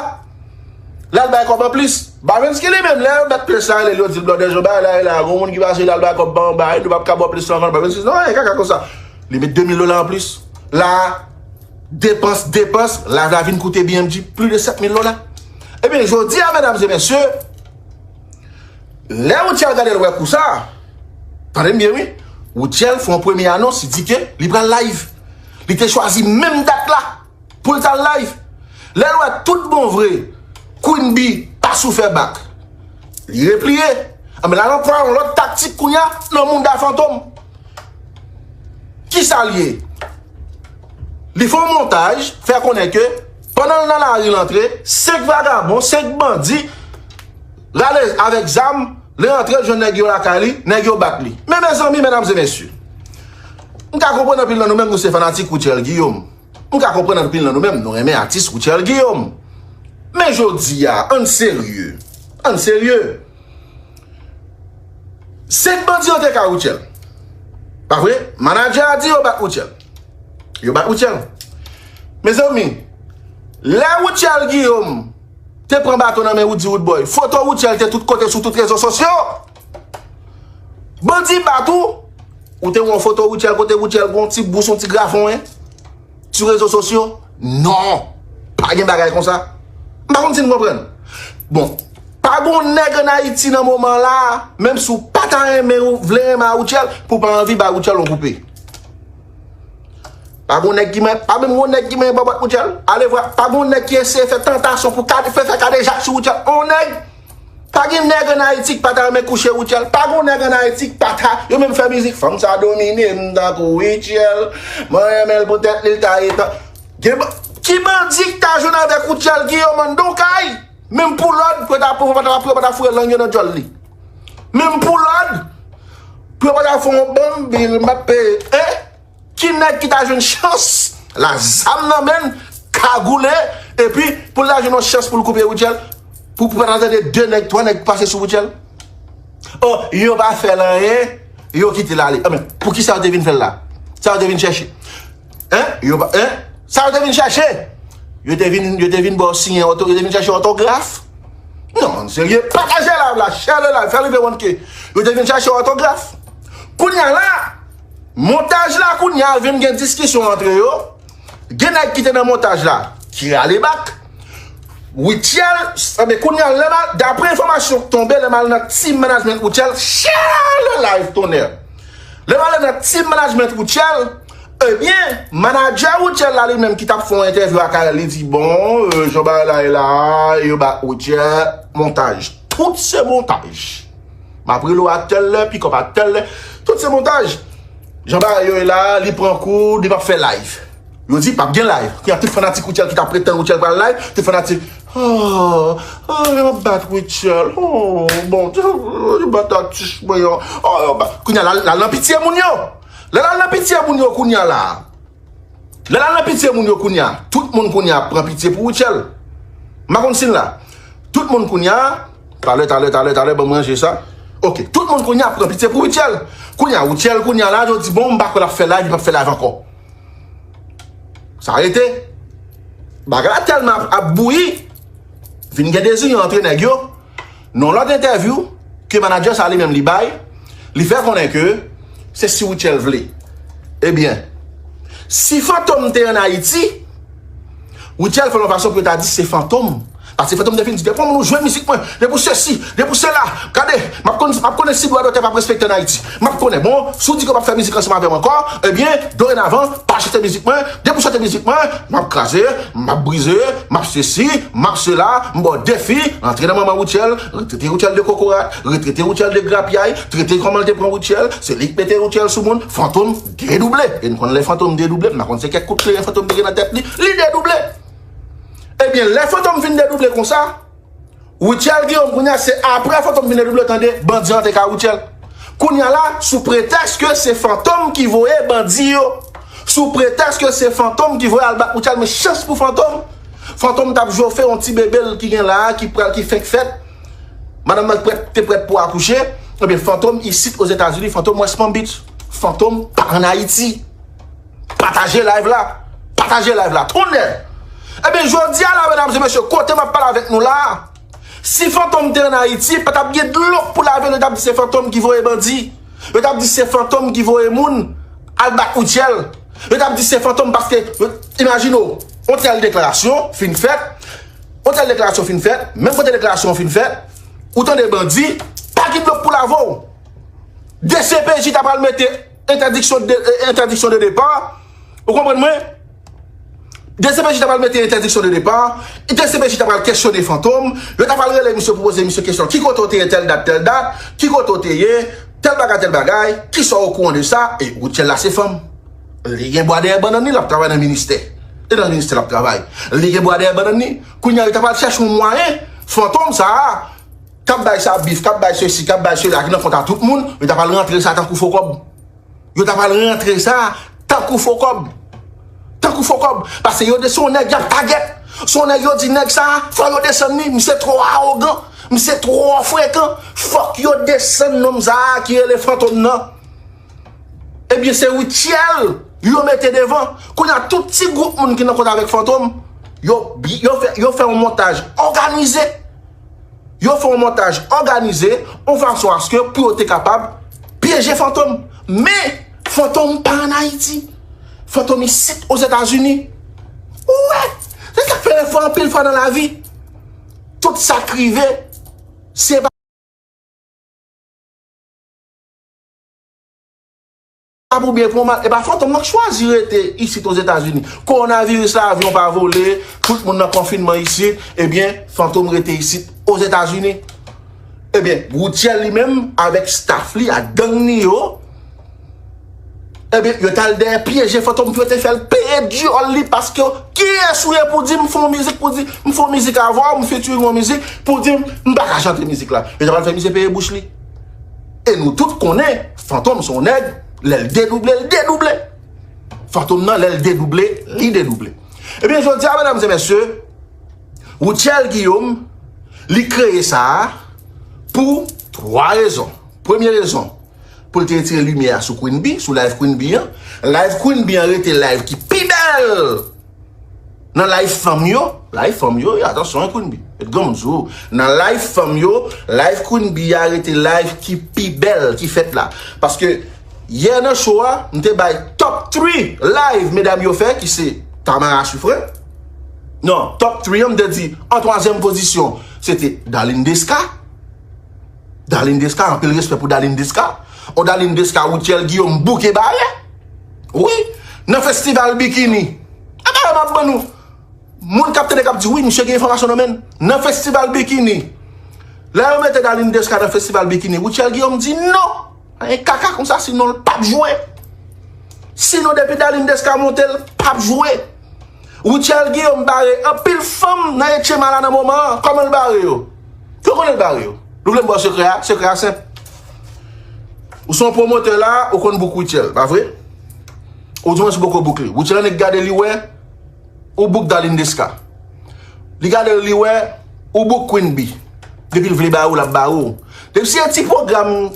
L al bay kòb anplis. Bavensky li menm, lè yo mèt plas la, yo di l blòdè, jan bagay la ye la, gon moun ki pase, l al bay kòb pa anba, nou p ap ka ba w plis lan ankò. Bavensky, non, e kaka konsa. Li met de mil dola anplis. La, depans, depans, live la vin koute B M G plis de sèt mil dola. Ebyen, jodi a, medam e mesye, lè Rutshelle gade l wè kou sa, tande m byen wi, Rutshelle fè yon premye anons, li di ke li pral live. Li te chwazi menm dat la pou l t al live. Lè l wè tout bon vre, Queen Bee pa sou fè bak, li repliye. Anben, l al anplwaye yon lòt taktik kounye a nan mouda Fantom. Kisa l ye? Li fè yon montaj, fè konnen ke pandan l nan lari, l antre, senk vagabon, senk bandi, rale avèk zam, li antre, l jwenn nèg yo lakay li, nèg yo bat li. Men mezanmi, medam e mesye, m ka konprann anpil nan nou menm, nou se fanatik Rutshelle Guillaume. M ka konprann anpil nan nou menm, nou renmen atis Rutshelle Guillaume. Men jodi a, ann serye. Ann serye. Senk bandi antre kay Rutshelle. Pa vre? Manadjè a di yo bat Rutshelle. Yo bat Rutshelle. Mezanmi, lè Rutshelle Guillaume te pran baton nan men Roody Roodboy, foto Rutshelle te tout kote sou tout rezo sosyo. Bandi bat ou, ou te wè yon foto Rutshelle kote Rutshelle gon ti bous, yon ti grafon, en? Sou rezo sosyo? Non. Pa gen bagay konsa. M pa konn si n konprann. Bon, pa gon nèg ann Ayiti nan moman la, menm si w pa ta renmen, ou vle renmen a Rutshelle, pou w pa anvi bay Rutshelle yon koupe. Pa gon nèg ki men, pa menm gon nèg ki men bòbòt Rutshelle. Ale vwa, pa gon nèg ki eseye fè tantasyon pou kade, fè, fè kadejak sou Rutshelle. On nèg, pa gen nèg ann Ayiti ki pa ta renmen kouche Rutshelle. Pa gon nèg ann Ayiti ki pa ta, yo menm fè mizik, fanm sa domine m tankou Rutshelle. Mwen renmen l poutèt li, l ta ye tan. Gen ba-, ki bandi ki ta jwenn avèk Rutshelle Guillaume anndan yon kay? Menm pou lòd, pou yo ta, pou yo pa ta, pou yo pa ta foure lang yo nan djòl li. Menm pou lòd, pou yo pa ta fè yon bann bil, m ap peye. Hein? Ki nèg ki ta jwenn chans, la zam nan men l, kagoule, epi pou l ta jwenn yon chans pou l koupe Rutshelle, pou, pou pa ta tande de nèg, twa nèg pase sou Rutshelle? Oh, yo pa fè l anyen, yo kite l ale. Anben, poukisa yo te vin fè l la? Sa yo te vin chèche? Hein? Yo pa, hein? Sa yo te vin chèche? Yo te vin, yo te vin ba w siyen oto, yo te vin chèche otograf? Non, serye, pataje live la, share le live, fè rive one K. Yo te vin chèche otograf. Kounye a la, montaj la, kounye a vin gen diskisyon antre yo. Gen nèg ki te nan montaj la, ki rale bak. Rutshelle, anben, kounye a, lè m al, daprè enfòmasyon k tonbe, lè m al nan team management Rutshelle, share le live, tonnè. Lè m al nan team management Rutshelle, ebyen, manadjè Rutshelle la, li menm ki t ap fè yon entèvyou ak Kayèl, li di, bon, euh, jan bagay la ye la, yo ba Rutshelle montaj. Tout se montaj. M ap rele w a tèl lè, pikòp a tèl lè. Tout se montaj. Jan bagay yo ye la, li pran kou, li p ap fè live. Yo di p ap gen live. Kounye a tout fanatik Rutshelle ki t ap ret tann Rutshelle pral live, tout fanatik, oh, oh, yo bat Rutshelle. Oh, bon, yo bat atis mwen an. Oh, yo bat. Kounye a, l al, l al nan pitye moun yo. Lè l al nan pitye moun yo kounye a la. Lè l al nan pitye moun yo kounye a. Tout moun kounye a pran pitye pou Rutshelle. M pa konn si l la. Tout moun kounye a. Talè, talè, talè, talè, ban m ranje sa. Ok. Tout moun kounye a pran pitye pou Rutshelle. Kounye a, Rutshelle kounye a la, yo di, bon, m pa kwè l ap fè live, li p ap fè live ankò. Sa rete. Bagay la tèlman ap, ap bouyi, vin gen dezirman antre nèg yo. Nan yon lòt entèvyou ke manadjè sa li menm li bay, li fè konnen ke se si Rutshelle vle. Ebyen, si Fantom te ann Ayiti, Rutshelle fè l yon fason pou yo ta di se Fantom. Paske Fantom te fin di, depi yon moun ou jwe mizik mwen, depi w sesi, depi w sela, gade, m ap konn, m ap konnen si dwa dotè p ap respekte ann Ayiti. M ap konnen, bon, si w di ke w p ap fè mizik ansanm avè m ankò, ebyen, dorenavan, pa chante mizik mwen. Depi w chante mizik mwen, m ap kraze, m ap brize, m ap sesi, m ap sela, m ba w defi, antre nan manman Rutshelle, retrete Rutshelle de kokorat, retrete Rutshelle de grapyay, trete kòman l te pran Rutshelle, se li k mete Rutshelle sou moun, Fantom dedouble. E n konn lè Fantom dedouble, m pa konn se kèk kout kleren Fantom te gen nan tèt li, li dedouble. Ebyen, lè Fantom fin dedouble konsa, Rutshelle Guillaume, kounye a, se apre Fantom vin redouble, tande, bandi antre kay Rutshelle. Kounye a la, sou pretèks ke se Fantom ki voye bandi yo, sou pretèks ke se Fantom ki voye al bat Rutshelle, men chans pou Fantom, Fantom t ap jwe fè yon ti bebe l ki gen la a, ki pral, ki fenk fèt. Madanm nan prèt, te prèt pou akouche. Ebyen, Fantom isit Ozetazini, Fantom West Palm Beach. Fantom pa ann Ayiti. Pataje live la. Pataje live la. Tonnè! Ebyen, jodi a la, medam e mesye, kote m ap pale avèk nou la a, si Fantom te ann Ayiti, pa t ap gen dlo pou lave l, yo t ap di se Fantom ki voye bandi. Yo t ap di se Fantom ki voye moun al bat Rutshelle. Yo t ap di se Fantom paske, yo, imajine w, yon tèl deklarasyon fin fèt, yon tèl deklarasyon fin fèt, menm kote deklarasyon an fin fèt, ou tande bandi, pa gen dlo pou lave w. D C P J ta pral mete entèdiksyon de, entèdiksyon de depa. Ou konprann mwen? D C P J ta pral mete entèdiksyon de depa. D C P J ta pral kesyone Fantom. Yo ta pral rele misye pou poze misye kesyon. Ki kote w te ye tèl dat, tèl dat? Ki kote w te ye? Tèl bagay, tèl bagay. Kisa w okouran de sa? E Rutshelle la se fanm. Li gen bwa dèyè bannann li, l ap travay nan ministè. E nan ministè l ap travay. Li gen bwa dèyè bannann li. Kounye a, yo ta pral chèche yon mwayen. Fantom sa a, k ap bay sa bif, k ap bay sesi, k ap bay sela, ki nan kont a tout moun, yo ta pral rantre sa tankou fo kòb. Yo ta pral rantre sa tankou fo kòb. Tankou fo kòb. Paske yo de, se yon nèg y ap tagèt. Se yon nèg yo di nèg sa, fò yo desann li, misye twò awogan, misye twò frekan. Fòk yo desann nonm sa a ki rele Fantom nan. Ebyen, se Rutshelle yo mete devan. Kounye a, tout ti gwoup moun ki nan kont avèk Fantom, yo, yo fè, yo fè yon montaj òganize. Yo fè yon montaj òganize, yon fason aske pou yo te kapab pyeje Fantom. Men, Fantom pa ann Ayiti. Fantom isit Ozetazini. Ou wè, se sa k fè, fò anpil fwa nan lavi, tout sa k rive, se pa pou byen, pou mal. E pa Fantom nan k chwazi rete isit Ozetazini. Kowonaviris la, avyon pa vole, tout moun nan konfinman isit. Ebyen, Fantom rete isit Ozetazini. Ebyen, Rutshelle li menm, avèk staff li, ak gang li yo, Ebyen, yo t al dèyè pyeje Fantom pou yo te fè l peye dyòl li, paske kiyès ou ye pou di m fè yon mizik, pou di m fè yon mizik avè w, m featuring yon mizik, pou di m m pa ka chante mizik la. Yo t ap al fè misye peye bouch li. E nou tout konnen, Fantom se yon nèg, lè l dedouble, l dedouble. Fantom nan, lè l dedouble, li dedouble. Ebyen, jodi a, medam e mesye, Rutshelle Guillaume, li kreye sa a pou twa rezon. Premye rezon, pou l te retire limyè a sou Queen Bee, sou live Queen Bee an. Live Queen Bee an rete live ki pi bèl nan live fanm yo. Live fanm yo, wi, atansyon, wi, Queen Bee. Met granmoun sou ou. Nan live fanm yo, live Queen Bee a rete live ki pi bèl ki fèt la. Paske yè nan show a, m te bay top three live medam yo fè, ki se Tamara Suffren. Non, top three an, m te di, an twazyèm pozisyon, se te Darline Desca. Darline Desca, anpil respè pou Darline Desca. On Darline Desca, Rutshelle Guillaume bouke bare. Wi, nan festival Bikini. E bagay m ap ban nou. Moun k ap tande k ap di, wi, misye gen enfòmasyon nan men l. Nan festival Bikini. Lè yo mete Darline Desca nan festival Bikini, Rutshelle Guillaume di non. Anyen kaka konsa, sinon l p ap jwe. Sinon, depi Darline Desca monte, l p ap jwe. Rutshelle Guillaume bare anpil fanm nan Etchema la nan moman an. Kòman l bare yo? Ki w konnen l bare yo? Nou vle m ba w sekrè a? Sekrè a senp. Ou se yon pwomotè la, ou konn bouk Rutshelle, pa vre? Ou di mwen si w poko bouk li. Rutshelle annik gade li wè, ou bouk Darline Desca. Li gade li wè, ou bouk Queen Bee. Depi l vle ba ou, l ap ba ou. Depi se ti pwogram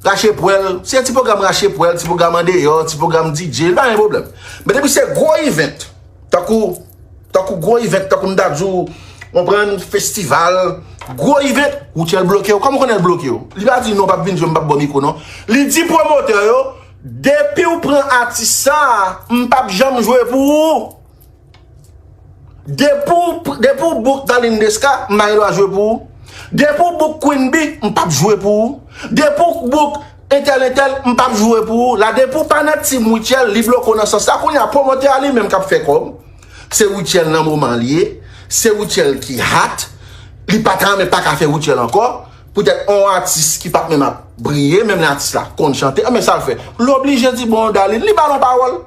rache pwèl, se ti pwogram rache pwèl, ti pwogram andeyò, ti pwogram D J, li pa gen pwoblèm. Men depi se gwo event, tankou, tankou gwo event, tankou m ta di w, konprann, festival, gwo event, Rutshelle bloke w. Kòman w konnen l bloke w? Li pa di non, w p ap vin jwe, m p ap ba w mikwo non. Li di pwomotè yo, depi w pran atis sa a, m p ap janm jwe pou ou. Depi w, depi w book Darline Desca, m pa gen dwa jwe pou ou. Depi w book Queen Bee, m p ap jwe pou ou. Depi w book entèl entèl, m p ap jwe pou ou. La, depi w pa nan team Rutshelle, li bloke w nan sans sa. Kounye a, pwomotè a li menm k ap fè kòb. Se Rutshelle nan moman li ye. Se Rutshelle ki hot. Li pa ta renmen pa ka fè Rutshelle ankò. Poutèt on atis ki p ap menm ap briye, menm lè atis la konn chante. Anben sa l fè? L oblije di, bon, Darline, li ba l on pawòl.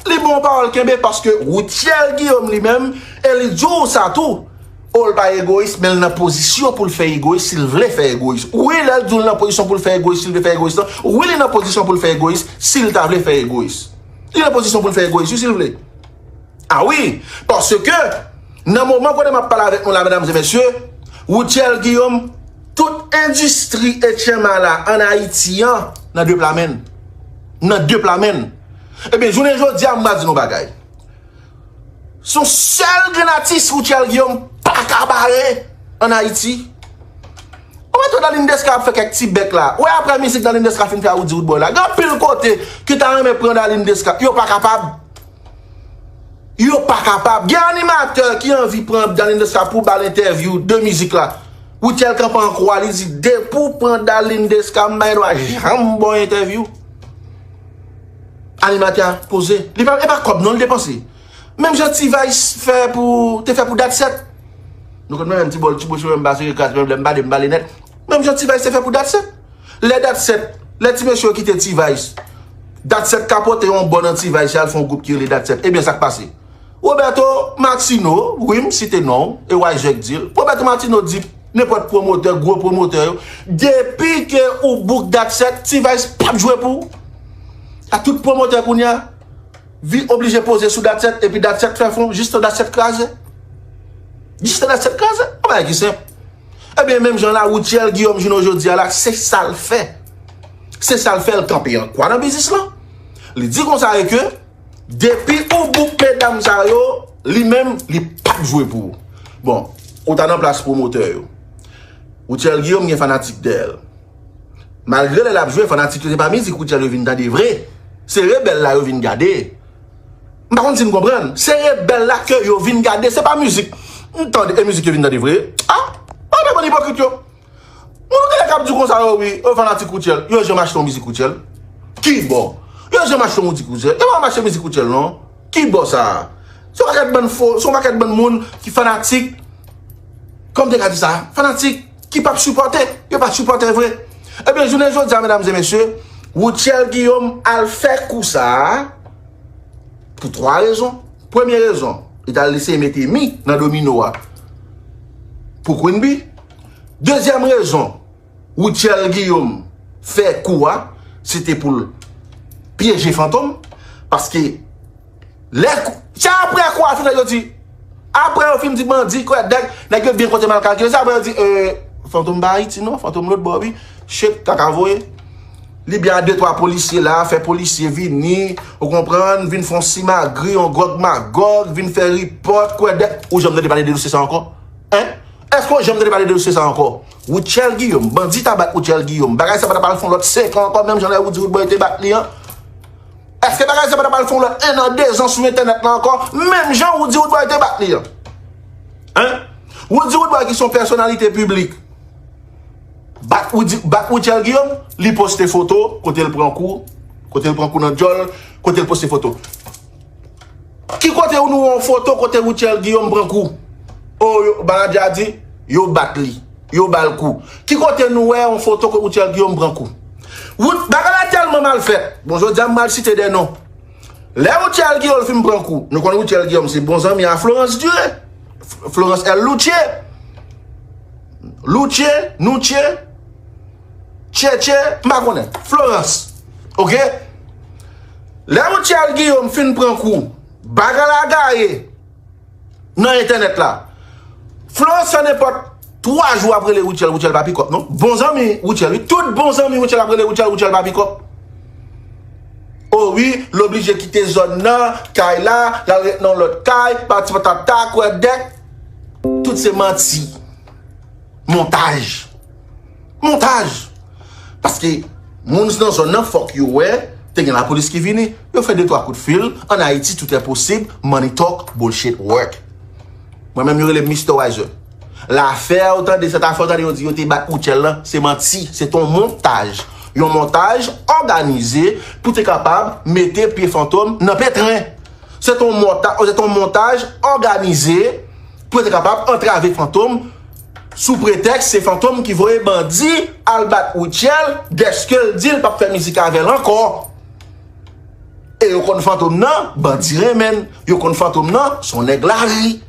Li ba w pawòl kenbe paske Rutshelle Guillaume li menm, e li di w sa tou. O, l pa egoyis, men l nan pozisyon pou l fè egoyis si l vle fè egoyis. Wi, lè l di w l nan pozisyon pou l fè egoyis, si l vle fè egoyis lan, wi, li nan pozisyon pou l fè egoyis si l ta vle fè egoyis. Li nan pozisyon pou l fè egoyis, wi, si l vle. A wi, paske nan moman kote m ap pale avèk nou la, medam e mesye, Rutshelle Guillaume, tout endistri H M A la ann Ayiti an, nan de pla men l. Nan de pla men l. Ebyen, jounen jodi a, m pral di nou bagay. Se yon sèl grenn atis Rutshelle Guillaume pa ka bare ann Ayiti. Ou mèt wè Darline Desca ap fè kèk ti bèk la. Ou wè apre mizik Darline Desca fin fè a Roody Roodboy la. Gen anpil kote ki ta renmen pran Darline Desca. Yo pa kapab. Yo pa kapab. Gen animatè ki anvi pran Darline Desca pou ba l entèvyou de mizik la. Rutshelle kanpe an kwa, li di, depi w pran Darline Desca, m pa gen dwa janm ba w entèvyou. Animatè a poze. Li pa, e pa kòb non, li depanse. Menm jan T-Vice fè pou, te fè pou Dat Sèt. Nou konn menm ti bòl, ti bòl, menm base, kras, menm lè m pale, m pale nèt. Menm jan T-Vice te fè pou Dat Sèt. Lè Dat Sèt, lè ti mesye yo kite T-Vice, Dat Sèt ka pote yon bò nan T-Vice, y al fè yon gwoup ki rele Dat Sèt. Ebyen, sa k pase? Roberto Martino, wi, m site non w, e Wayzèk di l. Roberto Martino di nenpòt pwomotè, gwo pwomotè yo, depi ke ou book Dat Sèt, T-Vice p ap jwe pou ou. A tout pwomotè kounye a, vi oblije poze sou Dat Sèt, epi Dat Sèt fè fon, jistan Dat Sèt kraze. Jistan Dat Sèt kraze. Yon bagay ki senp. Ebyen, menm jan la, Rutshelle Guillaume, jounen jodi a la, se sa l fè. Se sa l fè, l kanpe an kwa nan biznis lan. Li di konsa e ke, depi ou book medam sa yo, li menm, li p ap jwe pou ou. Bon, ou ta nan plas pwomotè yo. Rutshelle Guillaume gen fanatik dèyè l. Malgre lè l ap jwe, fanatik yo se pa mizik Rutshelle yo vin tande vre. Se rebèl la yo vin gade. M pa konn si n konprann. Se rebèl la ke yo vin gade, se pa mizik. M tande, e mizik yo vin tande vre. A, pa de bann ipokrit yo. Moun ou genlè k ap di konsa yo, wi, yo fanatik Rutshelle. Yo janm achte yon mizik Rutshelle? Ki bò? Yo janm achte yon mizik Rutshelle? Yo pa janm achte mizik Rutshelle, non. Ki bò sa a? Se yon pakèt bann fo, se yon pakèt bann moun ki fanatik, kòman m te ka di sa? Fanatik ki p ap sipòte. Yo pa sipòtè vre. Ebyen, jounen jodi a, medam e mesye, Woutchèl Guillaume al fè kou sa a pou twa rezon. Premye rezon, li t al eseye mete mi nan domino a pou Queen Bee. Dezyèm rezon, Woutchèl Guillaume fè kou a, se te pou l pyeje Fantom. Paske lè kou, se apre kou a fini, yo di, apre yo fin di bandi, kwè dèk, nèg yo byen konte mal kalkile, se apre yo di, euh, Fantom pa Ayiti non, Fantom lòt bò wi, shit, kaka voye. Li byen a de twa polisye la, fè polisye vini, ou konprann, vin fè yon simagri, yon gwòg magòg, vin fè ripòt, kwè dèk, ou janm tande pale de dosye sa ankò? Hein? Èske w janm tande pale de dosye sa ankò? Woutchèl Guillaume, bandi ta bat Woutchèl Guillaume. Bagay sa pa ta pral fè yon lòt senk an ankò, menm jan lè Roody Roodboy te bat li an. Èske bagay sa pa ta pral fè yon lòt en an, de zan sou entènèt la ankò, menm jan Roody Roodboy te bat li an? Hein? Roody Roodboy ki se yon pèsonalite piblik. Bat Woody, bat Woutchèl Guillaume, li poste foto, kote l pran kou, kote l pran kou nan djòl, kote l poste foto. Ki kote nou wè yon foto kote Woutchèl Guillaume pran kou? O, yo, manadjè a di, yo bat li, yo ba l kou. Ki kote nou wè yon foto kote Woutchèl Guillaume pran kou? Wout, bagay la tèlman mal fèt. Bon, jodi a m pral site de non. Lè Woutchèl Guillaume fin pran kou, nou konnen Woutchèl Guillaume se bon zanmi a Florence Duré. F-, Florence El Louche. Louche, Nouche, Tchetche, m pa konnen. Florence. Oke? Lè Woutchèl Guillaume fin pran kou, bagay la gaye nan entènèt la. Florence fè nenpòt twa jou ap rele Woutchèl, Woutchèl pa pikòp non. Bon zanmi Woutchèl, wi. Tout bon zanmi Woutchèl ap rele Woutchèl, Woutchèl pa pikòp. O wi, l oblije kite zòn nan, kay la, l al ret nan lòt kay, pati patata, kwèdèk. Tout se manti. Montaj. Montaj. Paske moun nan zòn nan, fòk yo wè, te gen lapolis ki vini. Yo fè de twa kout fil. An Ayiti, tout est possible. Money talk, bullshit work. Mwen menm, yo rele m Mister Wiser. Lafè ou tande, sèt afè ou tande yo di yo te bat Woutchèl lan, se manti. Se t on montaj. Yon montaj òganize pou te kapab mete pye Fantom nan petren. Se t on monta-, se t on montaj òganize pou yo te kapab antrave Fantom sou pretèks se Fantom ki voye bandi al bat Woutchèl dèske l di l p ap fè mizik avè l ankò. E yo konn Fantom nan, bandi renmen l. Yo konn Fantom nan, se yon nèg lari.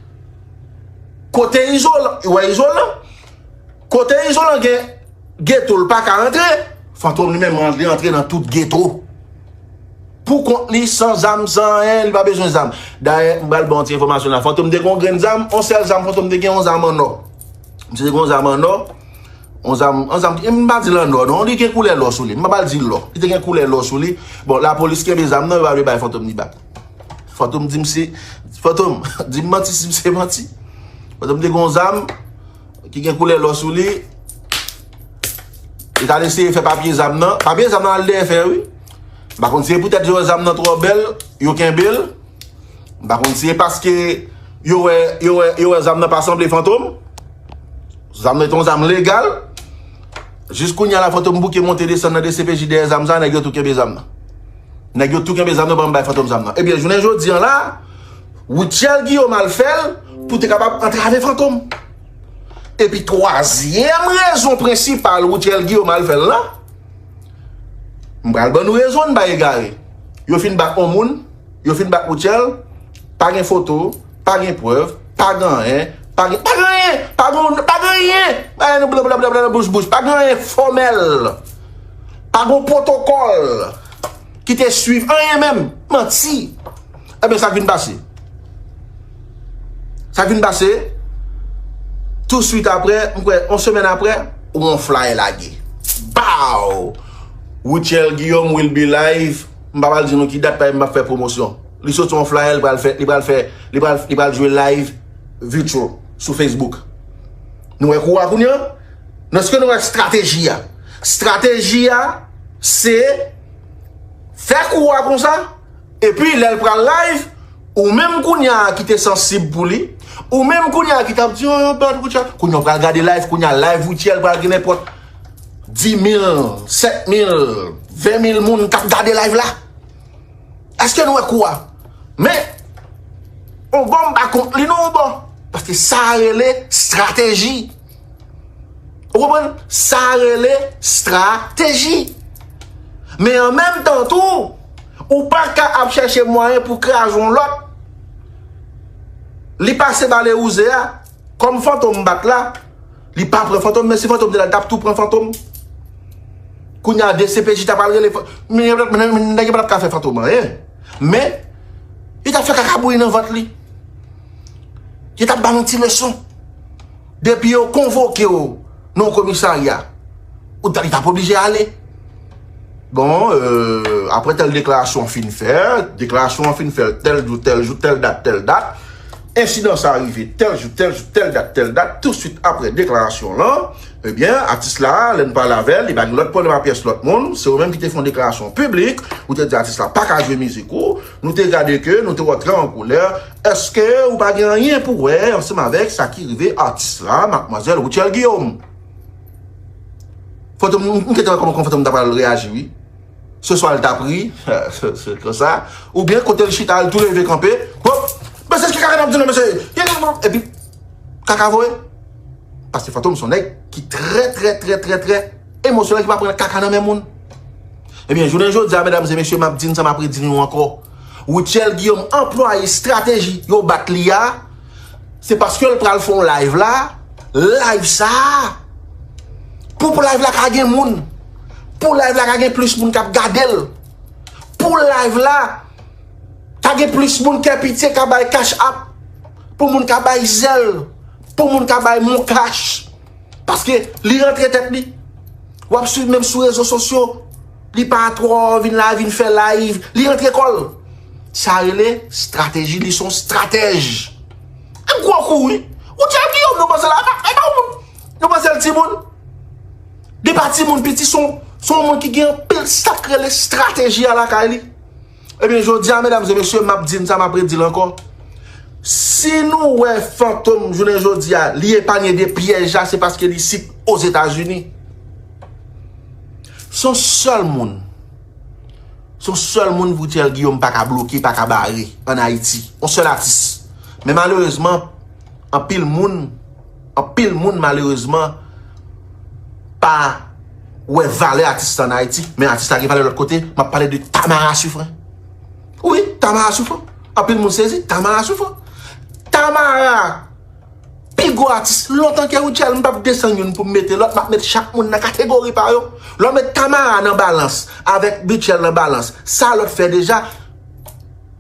Kote Izolan, ou wè Izolan? Kote Izolan gen geto, l pa ka antre. Fantom li menm li antre nan tout geto. Pou kont li, san zam, san anyen, li pa bezwen zam. Dayè, m pral ba w yon ti enfòmasyon la. Fantom te gen yon grenn zam, yon sèl zam Fantom te gen, yon zam an nò. Misye te gen yon zam an nò. Yon zam, yon zam, m pa di l an nò, non, li gen koulè lò sou li. M pa ba l di lò. Li te gen koulè lò sou li. Bon, lapolis kenbe zam nan, yo pa vle bay Fantom li bak. Fantom di m se, Fantom, di m manti si m se manti. Fantom te gen yon zam ki gen koulè lò sou li. Li t al eseye fè papye zam nan. Papye zam nan al dèyè fè, wi. M pa konn si se poutèt yo wè zam nan twò bèl, yo kenbe l. M pa konn si se paske yo wè, yo wè, yo wè zam nan pa sanble Fantom. Zam nan te yon zam legal. Jis kounye a la, Fantom bouke monte desann nan D C P J dèyè zam sa, nèg yo tou kenbe zam nan. Nèg yo tou kenbe zam nan, ban m bay Fantom zam nan. Ebyen, jounen jodi an la, Woutchèl Guillaume al fè l pou te kapab antrave Fantom. Epi twazyèm rezon prensipal Woutchèl Guillaume al fè l lan, m pral ban nou rezon, n pa egare. Yo fin bat yon moun, yo fin bat Woutchèl, pa gen foto, pa gen prèv, pa gen anyen, pa gen, pa gen anyen, pa gen, pa gen anyen, pa gen blablabla bouch bouch, pa gen anyen fòmèl, pa gen pwotokòl ki te swiv, anyen menm, manti. Ebyen, sa k vin pase? Sa k vin pase, touswit apre, m kwè, yon semèn apre, ou yon flyer lage. Baw! Woutchèl Guillaume will be live. M pa pral di nou ki dat, paske m p ap fè pwomosyon. Li soti yon flyer, li pral fè, li pral fè, li pral, li pral jwe live virtual sou Facebook. Nou wè kou a kounye a? Èske nou wè estrateji a? Estrateji a, se fè kou a konsa, epi lè l pral live, ou menm kounye a ki te sansib pou li, ou menm kounye a ki t ap di, "Oh, yo bat Woutchèl." Kounye a w pral gade live, kounye a live Woutchèl pral gen nenpòt dis mil, sèt mil, ven mil moun k ap gade live la. Èske nou wè kou a? Men, on bò m pa kont li non, on bò. Paske sa a rele estrateji. Ou konprann? Sa a rele estrateji. Men an menm tan tou, ou pa ka ap chèche mwayen pou kraze yon lòt. Li pase bale wouze a, kòm Fantom bat la, li pa pran Fantom, men si Fantom te la, li t ap tou pran Fantom. Kounye a, D C P J ta pral rele Fan- men nèg yo pa t ap ka fè Fantom anyen. Men, yo t ap fè kaka bouyi nan vant li. Yo t ap ba l yon ti leson. Depi yo konvoke w nan yon komisarya, ou ta, li t ap oblije ale. Bon, euh, apre tèl deklarasyon fin fè, deklarasyon an fin fè tèl jou, tèl jou, tèl dat, tèl dat, ensidan sa rive tèl jou, tèl jou, tèl dat, tèl dat, tousuit apre deklarasyon lan, ebyen, atis la, lè n pale avè l, li pa gen lòt pwoblèm a pyès lòt moun, se ou menm ki te fè yon deklarasyon piblik, ou te di atis la pa ka jwe mizik ou, nou te gade ke nou te wè w trè an koulè, èske ou pa gen anyen pou wè ansanm avèk sa ki rive atis la, madmwazèl Rutshelle Guillaume? Fantom, m, m te wè kòman Fantom ta pral reyaji, wi. Se swa l t ap ri, se konsa, oubyen kote l chita, l tou leve kanpe, hop, mesye, ki kaka n ap di non, mesye, epi kaka voye. Paske Fantom se yon nèg ki trè, trè, trè, trè, trè emosyonèl, ki pa pran kaka nan men moun. Ebyen, jounen jodi a, medam e mesye, m ap di n sa, m ap redi n yo ankò. Rutshelle Guillaume anplwaye estrateji yo bat li a, se paske l pral fè yon live la, live sa a, pou, pou live la ka gen moun, pou live la ka gen plis moun k ap gade l, pou live la ka gen plis moun kè pitye ka bay cash app, pou moun ka bay zèl, pou moun ka bay mon cash. Paske li rantre tèt li. W ap swiv menm sou rezo sosyo. Li pa twò vin la, vin fè live. Li rantre kò l. Sa rele estrateji, li se yon estratèj. Gwo kou, wi. Ou tchèl Guillaume, nou panse la, e pa, e pa yon moun. Nou panse l timoun. Li pa timoun piti, se yon, se yon moun ki gen anpil sa k rele estrateji a lakay li. Ebyen, jodi a, medam e mesye, m ap di n sa, m ap redi l ankò. Si nou wè Fantom jounen jodi a, li epanye de pyèj la, se paske li sit Ozetazini. Se yon sèl moun. Se yon sèl moun Rutshelle Guillaume pa ka bloke, pa ka bare ann Ayiti. Yon sèl atis. Men malerezman, anpil moun, anpil moun malerezman pa wè valè atis la ann Ayiti. Men atis la gen valè lòt kote. M ap pale de Tamara Suffren. Wi, Tamara Suffren. Anpil moun sezi, Tamara Suffren. Tamara, pi gwo atis, lontan ke Rutshelle, m p ap desann youn pou m mete lòt, m ap met chak moun nan kategori pa yo. Lè w met Tamara nan balans avèk Rutshelle nan balans, sa lòt fè deja,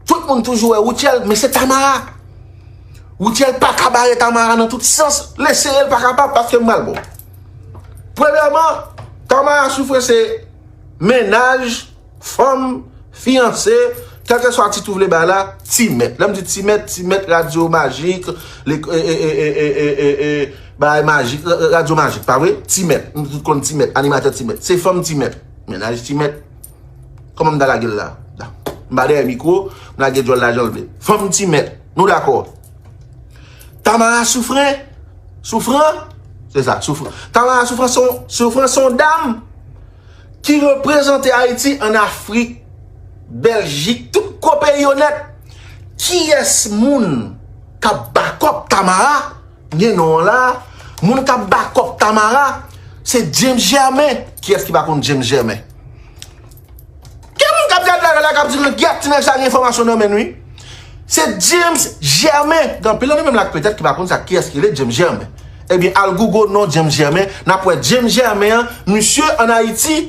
tout moun toujou wè Rutshelle, men se Tamara. Rutshelle pa ka bare Tamara nan tout sans. L eseye, l pa kapab, paske m pral bon. Premyèman, Tamara Suffren se mennaj, fanm, fiyanse, kèlkeswa tit ou vle bay la, ti mèt. Lè m di ti mèt, ti mèt radyo majik, le, e, e, bagay majik, ra-, ra-, radyo majik, pa vre? Ti mèt, nou tout konn ti mèt, animatè ti mèt. Se fanm ti mèt, mennaj ti mèt. Kòman m ta lage l la? La. M pa dèyè mikwo, m lage djòl la jan l vle. Fanm ti mèt, nou dakò. Tamara Suffren, Suffren, se sa, Suffren. Tamara Suffren se yon, Suffren se yon dam ki reprezante Ayiti ann Afrik, Bèljik, tout gwo peyi yo nèt. Kiyès moun k ap bakòp Tamara? Gen non an la. Moun k ap bakòp Tamara, se James Germain. Kiyès ki pa konn James Germain? Gen moun k ap gade la, la, k ap di, "Langyèt, ti nèg sa gen enfòmasyon nan men l, wi." Se James Germain. Gen anpil nan nou menm la k petèt ki pa konn sa, kiyès ki rele James Germain. Ebyen, al Google non James Germain, n ap wè James Germain an, misye ann Ayiti,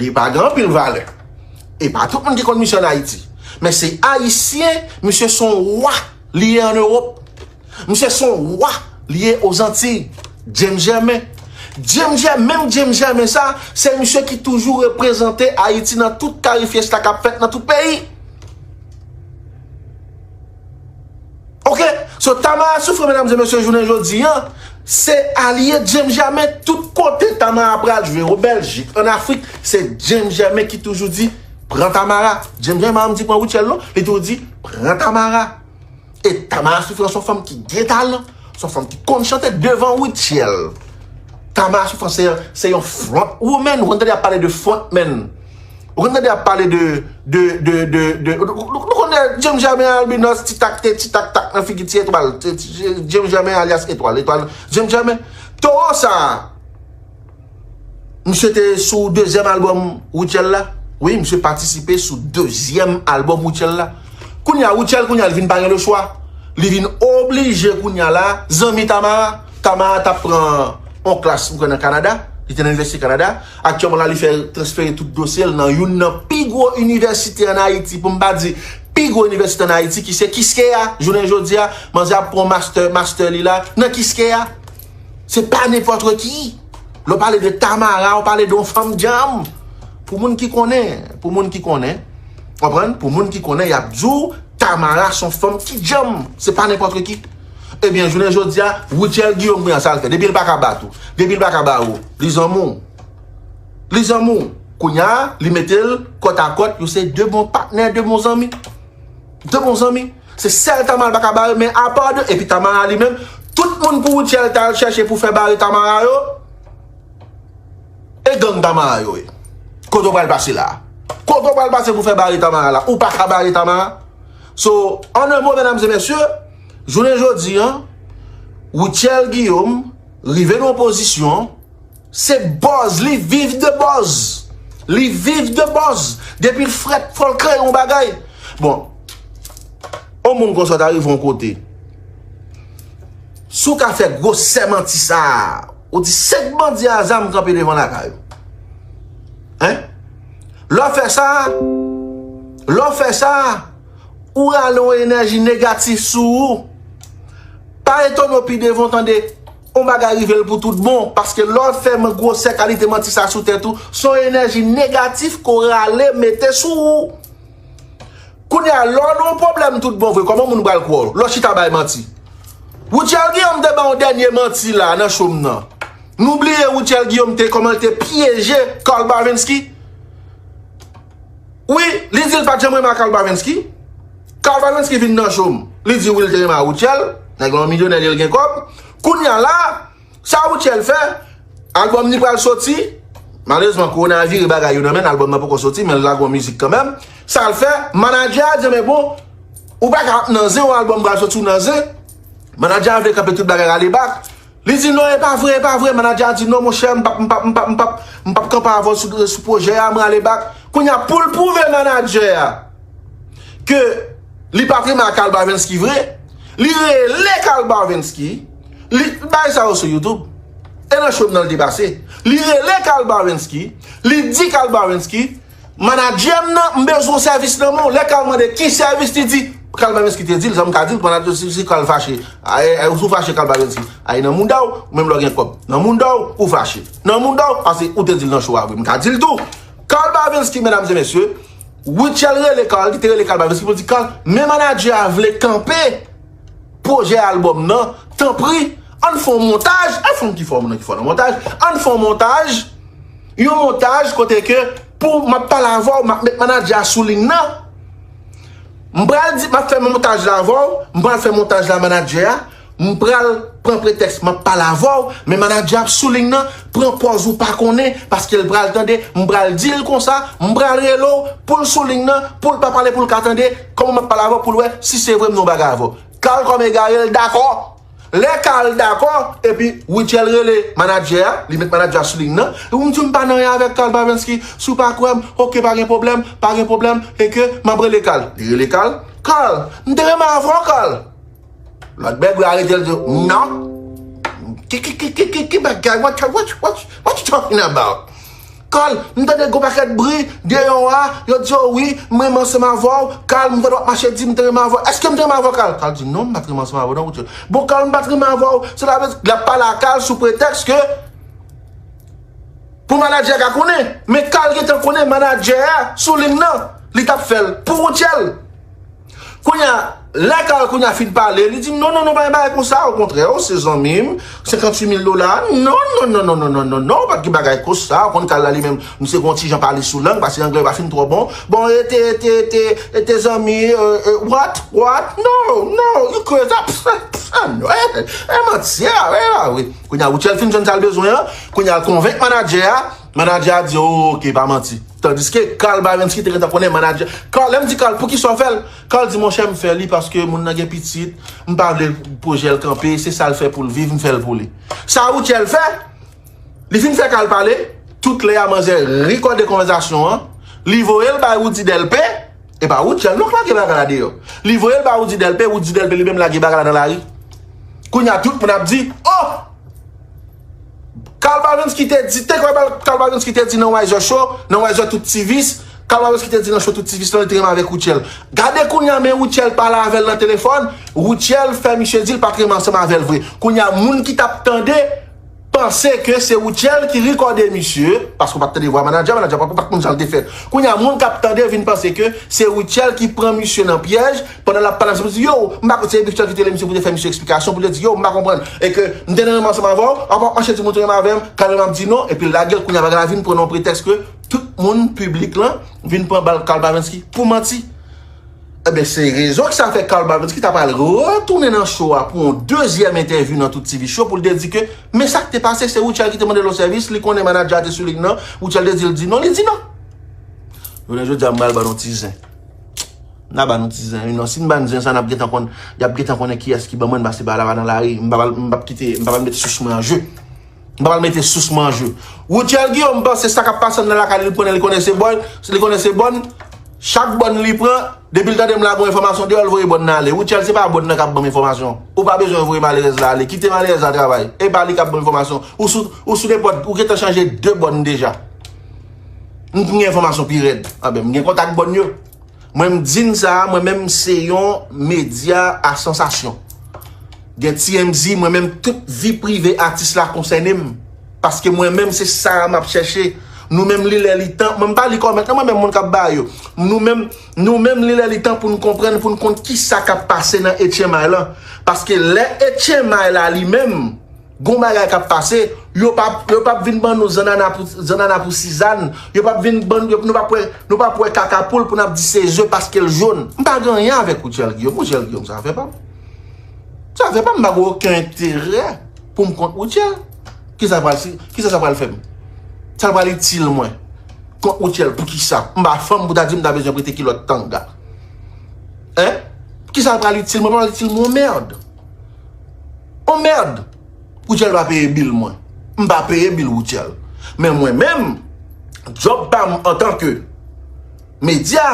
li pa gen anpil valè. E pa tout moun ki konn misye ann Ayiti. Men se Ayisyen, misye se yon wa li ye ann Ewòp. Misye se yon wa li ye Ozantiy. James Germain. James Germain, menm James Germain sa, se misye ki toujou reprezante Ayiti nan tout Carry Fiesta k ap fèt nan tout peyi. Oke? So, Tamara Suffren, medam e mesye, jounen jodi a, se alye James Germain. Tout kote Tamara pral jwe, o Bèljik, ann Afrik, se James Germain ki toujou di, "Pran Tamara." James Germain pa janm di, "Pran Rutshelle," non. Li toujou di, "Pran Tamara." E Tamara Suffren se yon fanm ki gen talan, se yon fanm ki konn chante devan Rutshelle. Tamara Suffren se, se yon front woman. Ou konn tande y ap pale de front man. Ou konn tande y ap pale de, de, de, de, de, nou, nou, nou konnen James Germain, Albinos, Ti Tak Te, Ti Tak Tak nan figi Ti Etwal. Ti, ti, James Germain alyas Etwal, Etwal, James Germain. Towo sa a, misye te sou dezyèm albòm Rutshelle la. Wi, misye patisipe sou dezyèm albòm Rutshelle la. Kounye a, Rutshelle, kounye a, li vin pa gen lechwa. Li vin oblije, kounye a la, zanmi Tamara. Tamara t ap pran yon klas, m kwè, nan Kanada. Li te nan Inivèsite Kanada. Aktyèlman la, li fè transfere tout dosye l nan youn nan pi gwo inivèsite ann Ayiti, pou m pa di pi gwo inivèsite ann Ayiti, ki se Kiskeya. Jounen jodi a, manzè ap pran master, master li la, nan Kiskeya. Se pa nenpòt ki. Lè w pale de Tamara, w pale de yon fanm djanm. Pou moun ki konnen, pou moun ki konnen, konprann? Pou moun ki konnen, y ap di w, Tamara se yon fanm ki djanm. Se pa nenpòt ki. Ebyen, jounen jodi a, Rutshelle Guillaume, kounye a, sa l fè? Depi l pa ka bat ou, depi l pa ka ba ou, li zanmi w. Li zanmi w. Kounye a, li mete l kòt a kòt, yo se de bon patnè, de bon zanmi. De bon zanmi. Se sèl Tamara pa ka bare, men apa de, epi Tamara li menm, tout moun pou Rutshelle t al chèche pou fè bare Tamara yo, e gang Tamara yo ye. Kote w pral pase la? Kote w pral pase pou fè bare Tamara la? Ou pa ka bare Tamara. So, en un mot, medam e mesye, jounen jodi a, Rutshelle Guillaume rive nan yon pozisyon, se buzz, li viv de buzz. Li viv de buzz. Depi l frèt, fò l kreye yon bagay. Bon, yon moun konsa ta rive yon kote. Si w ka fè gwosè manti sa a, ou di senk bandi a zam kanpe devan lakay ou. Hein? Lè w fè sa, lè w fè sa, ou rale yon enèji negatif sou ou. Pa etone w pi devan w tande yon bagay rive l pou tout bon, paske lè w fè gwosè kalite manti sa sou tèt ou, se yon enèji negatif ke w rale mete sou ou. Kounye a, lè w nan yon pwoblèm tout bon vre, kòman moun pral kwè w? Lè w chita bay manti. Rutshelle Guillaume te ba yon dènye manti la nan show m nan. Nou bliye Rutshelle Guillaume te, kòman l te pyeje Carl Barvensky? Wi, li di l pa t janm renmen ak Carl Barvensky. Carl Barvensky vin nan show m. Li di wi, l te renmen ak Rutshelle. Nèg la yon milyonè, li gen kòb. Kounye a la, sa Rutshelle fè, albòm li pral soti. Malerezman, kowona a vire bagay yo nan men l, albòm nan poko soti, men l lage yon mizik kanmenm. Sa l fè, manadjè a di, men bon, ou pa ka ap nan zen, yon albòm pral soti, ou nan zen. Manadjè a vle kanpe tout bagay, rale bak. Li di non, e pa vre, e pa vre. Manadjè a di non, monchè, m p ap, m p ap, m p ap, m p ap, m p ap kanpe avè w sou, sou pwojè a, m rale bak. Kounye a, pou l pwouve manadjè a ke li pa t renmen ak Carl Barvensky vre, li rele Carl Barvensky, li bay sa yo sou YouTube. E nan show m nan l te pase. Li rele Carl Barvensky, li di Carl Barvensky, manadjè m nan, m bezwen yon sèvis nan men w. Lè Carl mande ki sèvis, li di, Carl Barvensky te di l, sa m ka di l, manadjè, si, si Carl fache, ay, ay, ou fache Carl Barvensky, ay nan mouda w, ou menm lè w gen kòb, nan mouda w, ou fache. Nan mouda w, paske ou te di l nan show a vre, m ka di l tou. Carl Barvensky, medam e mesye, Rutshelle rele Carl, li te rele Carl Barvensky pou l di, Carl, men manadjè a vle kanpe pwojè albòm nan, tanpri, ann fè yon montaj, ann fè yon ki fò, moun ki fò nan montaj, ann fè yon montaj, yon montaj kote ke pou m ap pale avè w, m ap met manadjè a sou liy nan. M pral di, m ap fè montaj la avè w, m pral fè montaj la manadjè a, m pral pran pretèks m ap pale avè w, men manadjè ap sou liy nan, pran pòz ou pa konnen, paske l pral tande, m pral di l konsa, m pral rele w, pou l sou liy nan, pou l pa pale, pou l ka tande, kòman m ap pale avè w, pou l wè si se vre m nan yon bagay avè w. Carl kòm egare, l dakò. Lè Carl dakò, epi Rutshelle rele manadjè a, li met manadjè a sou liy nan, ou m di m pa nan anyen avèk Carl Barvensky, si w pa kwè m, oke, pa gen pwoblèm, pa gen pwoblèm, e ke m ap rele Carl. Li rele Carl, Carl, m te renmen avè w, Carl. Lòt bèg la arete l di, non. Ki, ki, ki, ki, ki, ki bagay? What, what, what, what, what you talking about? Carl, m tande gwo pakèt bri deyò a, yo di yo wi, m renmen ansanm avè w. Carl, m tande w ap mache di m te renmen avè w. Èske m te renmen avè w, Carl? Carl di non, m pa t renmen ansanm avè w non, Rutshelle. Bon, Carl, m pa t renmen avè w. Sela vle di, l ap pale a Carl sou pretèks ke pou manadjè a ka konnen. Men Carl gentan konnen manadjè a sou liy nan, li t ap fè l pou Rutshelle. Kounye a, lè Carl kounye a fin pale, li di, non, non, non, pa gen bagay konsa, okontrè, ou se zanmi m, senkanntuit mil dola, non, non, non, ou pa t gen bagay konsa, ou konn Carl la li menm, misye gen yon ti jan pale sou lang, paske anglè pa fin twò bon, bon, e te, e te, e te, e te zanmi, euh, euh, what, what, no, no, you crazy, pff, pff, non, e, e manti, e, e, e, wi. Kounye a, Rutshelle fin jwenn sa l bezwen an, kounye a, l konvenk manadjè a, manadjè a di, oh, oke, pa manti. Tandiske Carl Barvensky te gentan konnen manadjè. Carl, lè m di Carl, poukisa w fè l? Carl di, monchè, m fè li paske moun nan gen pitit, m pa vle pwojè l kanpe, se sa l fè pou l viv, m fè l pou li. Sa Rutshelle fè, li fin fè Carl pale, tout lè a manzè rekòde konvèsasyon an, Li voye l bay Roody Delpé. E pa Rutshelle non k lage bagay la deyò. Li voye l bay Roody Delpé, Roody Delpé li menm lage bagay la nan lari. Kounye a tout moun ap di, oh! Carl Barvens ki te di, te kwè Carl Barvens ki te di nan Wiser Show, nan Wiser Tout Tivis, Carl Barvens ki te di nan show Tout Tivis lan, li te renmen avèk Rutshelle. Gade kounye a, men Rutshelle pale avè l nan telefòn, Rutshelle fè misye di l pa t renmen ansanm avè l vre. Kounye a, moun ki t ap tande, panse ke se Rutshelle ki rekòde misye, paske w pa t tande vwa manadjè, manadjè pa, pa t konn sa l te fè. Kounye a, moun k ap tande vin panse ke se Rutshelle ki pran misye nan pyèj, pandan l ap pale ansanm, di, yo, m pa, se Rutshelle ki te rele misye pou te fè misye eksplikasyon, pou te di, yo, m pa konprann, e ke m te nan menm ansanm avè w, w ap mache di moun tou renmen avè m, Carl menm ap di non, epi l lage l, kounye a bagay la vin pran yon pretèks ke tout moun, piblik lan, vin pran bal Carl Barvens ki pou manti. Ebyen, se rezon ki sa fè Carl Barvens ki ta pral retounen nan show a pou yon dezyèm entèvyou nan Tout Tivis Show pou l te di ke, men sa k te pase, se Rutshelle ki te mande l yon sèvis, li konnen manadjè a te sou liy nan, Rutshelle te di l di non, li di non. Jounen jodi a, m pral ban nou ti zen. N a ban nou ti zen, wi, non, si n ban n zen sa, n ap gentan konn, y ap gentan konnen kiyès ki ban mwen, n pase pa la, pa nan lari, m pa pral, m p ap kite, m pa pral mete sous mwen an je. M pa pral mete sous mwen an je. Rutshelle Guillaume panse sa k ap pase anndan lakay li, li konnen, li konnen se bòn, li konnen se bòn. Chak bòn li pran, depi l tande m lage yon enfòmasyon deyò, l voye bòn nan ale. Rutshelle, se pa bòn nan k ap ban m enfòmasyon. Ou pa bezwen voye malerèz la ale. Kite malerèz la travay. E pa li k ap ban m enfòmasyon. Ou sou, ou sou nenpòt, ou gentan chanje de bòn deja. M gen enfòmasyon pi rèd. Anben, m gen kontak bòn yo. Mwen m di n sa, mwen menm se yon medya a sansasyon. Gen T M Z, mwen menm tout vi prive atis la konsène m. Paske mwen menm se sa m ap chèche. Nou menm li lè li tan, mwen m pa li kòmant non, mwen menm moun k ap ba yo. Nou menm, nou menm li lè li tan pou n konprann, pou n konn kisa k ap pase nan H M I lan. Paske lè H M I la li menm, gon bagay k ap pase, yo p ap, yo p ap vin ban nou zannana pou, zannana pou sizann, yo p ap vin ban, yo, nou p ap wè, nou p ap wè kaka poul pou n ap di se ze paske l jòn. M pa gen anyen avèk Rutshelle Guillaume, Rutshelle Guillaume, sa fè pa m. Sa fè pa m, m pa gen okenn enterè pou m kont Rutshelle. Kisa pral, kisa sa pral fè m? Sa pral itil mwen kont Rutshelle, poukisa? M pa fanm pou ta di m ta bezwen prete kilòt tanga. Hein? Kisa pral itil mwen? Pral itil mwen yon mèd. On mèd. Rutshelle pa peye bil mwen. M pa peye bil Rutshelle. Men mwen menm, djòb pa m antanke medya,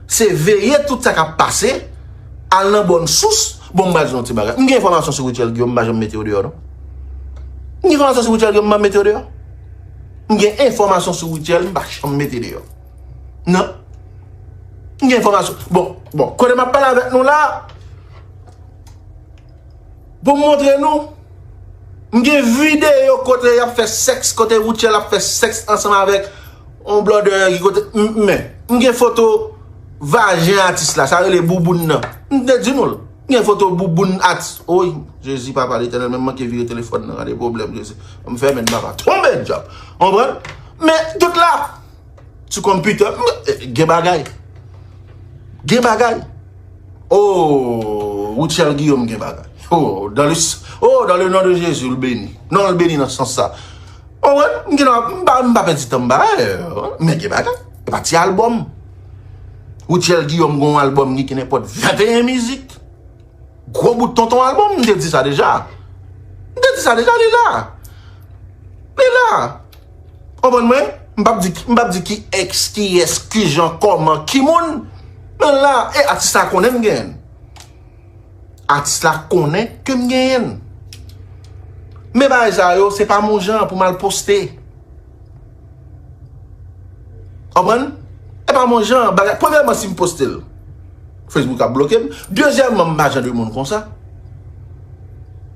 se veye tout sa k ap pase, al nan bòn sous. Bon, m pral di yon ti bagay. M gen enfòmasyon sou Rutshelle Guillaume, m pa janm mete yo deyò, non. M gen enfòmasyon sou Rutshelle Guillaume, m pa mete yo deyò. M gen enfòmasyon sou Rutshelle, m pa janm mete deyò. Non. M gen enfòmasyon. Bon, bon, kote m ap pale avèk nou la, pou m montre nou, m gen videyo kote y ap fè sèks, kote Rutshelle ap fè sèks ansanm avèk yon blòdè ki kote, m, men, m gen foto vajen atis la, sa rele bouboun nan. M te di nou l. M gen foto bouboun atis. Oy, Jezi, Papa Letènèl, men m manke vire telefòn nan, gade pwoblèm, Jezi. M fèmen, Papa. Tonbe dyab. Konprann? Men, tout la, sou konpitè, m, eh, gen bagay. Gen bagay. Oh, Rutshelle Guillaume gen bagay. Oh, dans le, oh, dans le nom de Jésus, l beni. Non, l beni nan sans sa. Oh, wè, m gen, m pa, m pa pèdi tan m ba, eh, men gen bagay. E pa ti albòm. Rutshelle Guillaume gen yon albòm ki gen nenpòt venteyen mizik. Gwo bout tonton albòm, m te di sa deja. M te di sa deja, li la. Li la. Konprann mwen? M p ap di, m p ap di ki èks, ki yès, ki jan, kòman, ki moun. Men la, e atis la konnen m genyen. Atis la konnen ke m genyen. Men bagay sa yo, se pa m yon jan pou m al poste. Konprann? E pa m yon jan, bagay, premyèman, si m poste l, Facebook ap bloke m. Dezyèmman, m pa jan de moun konsa.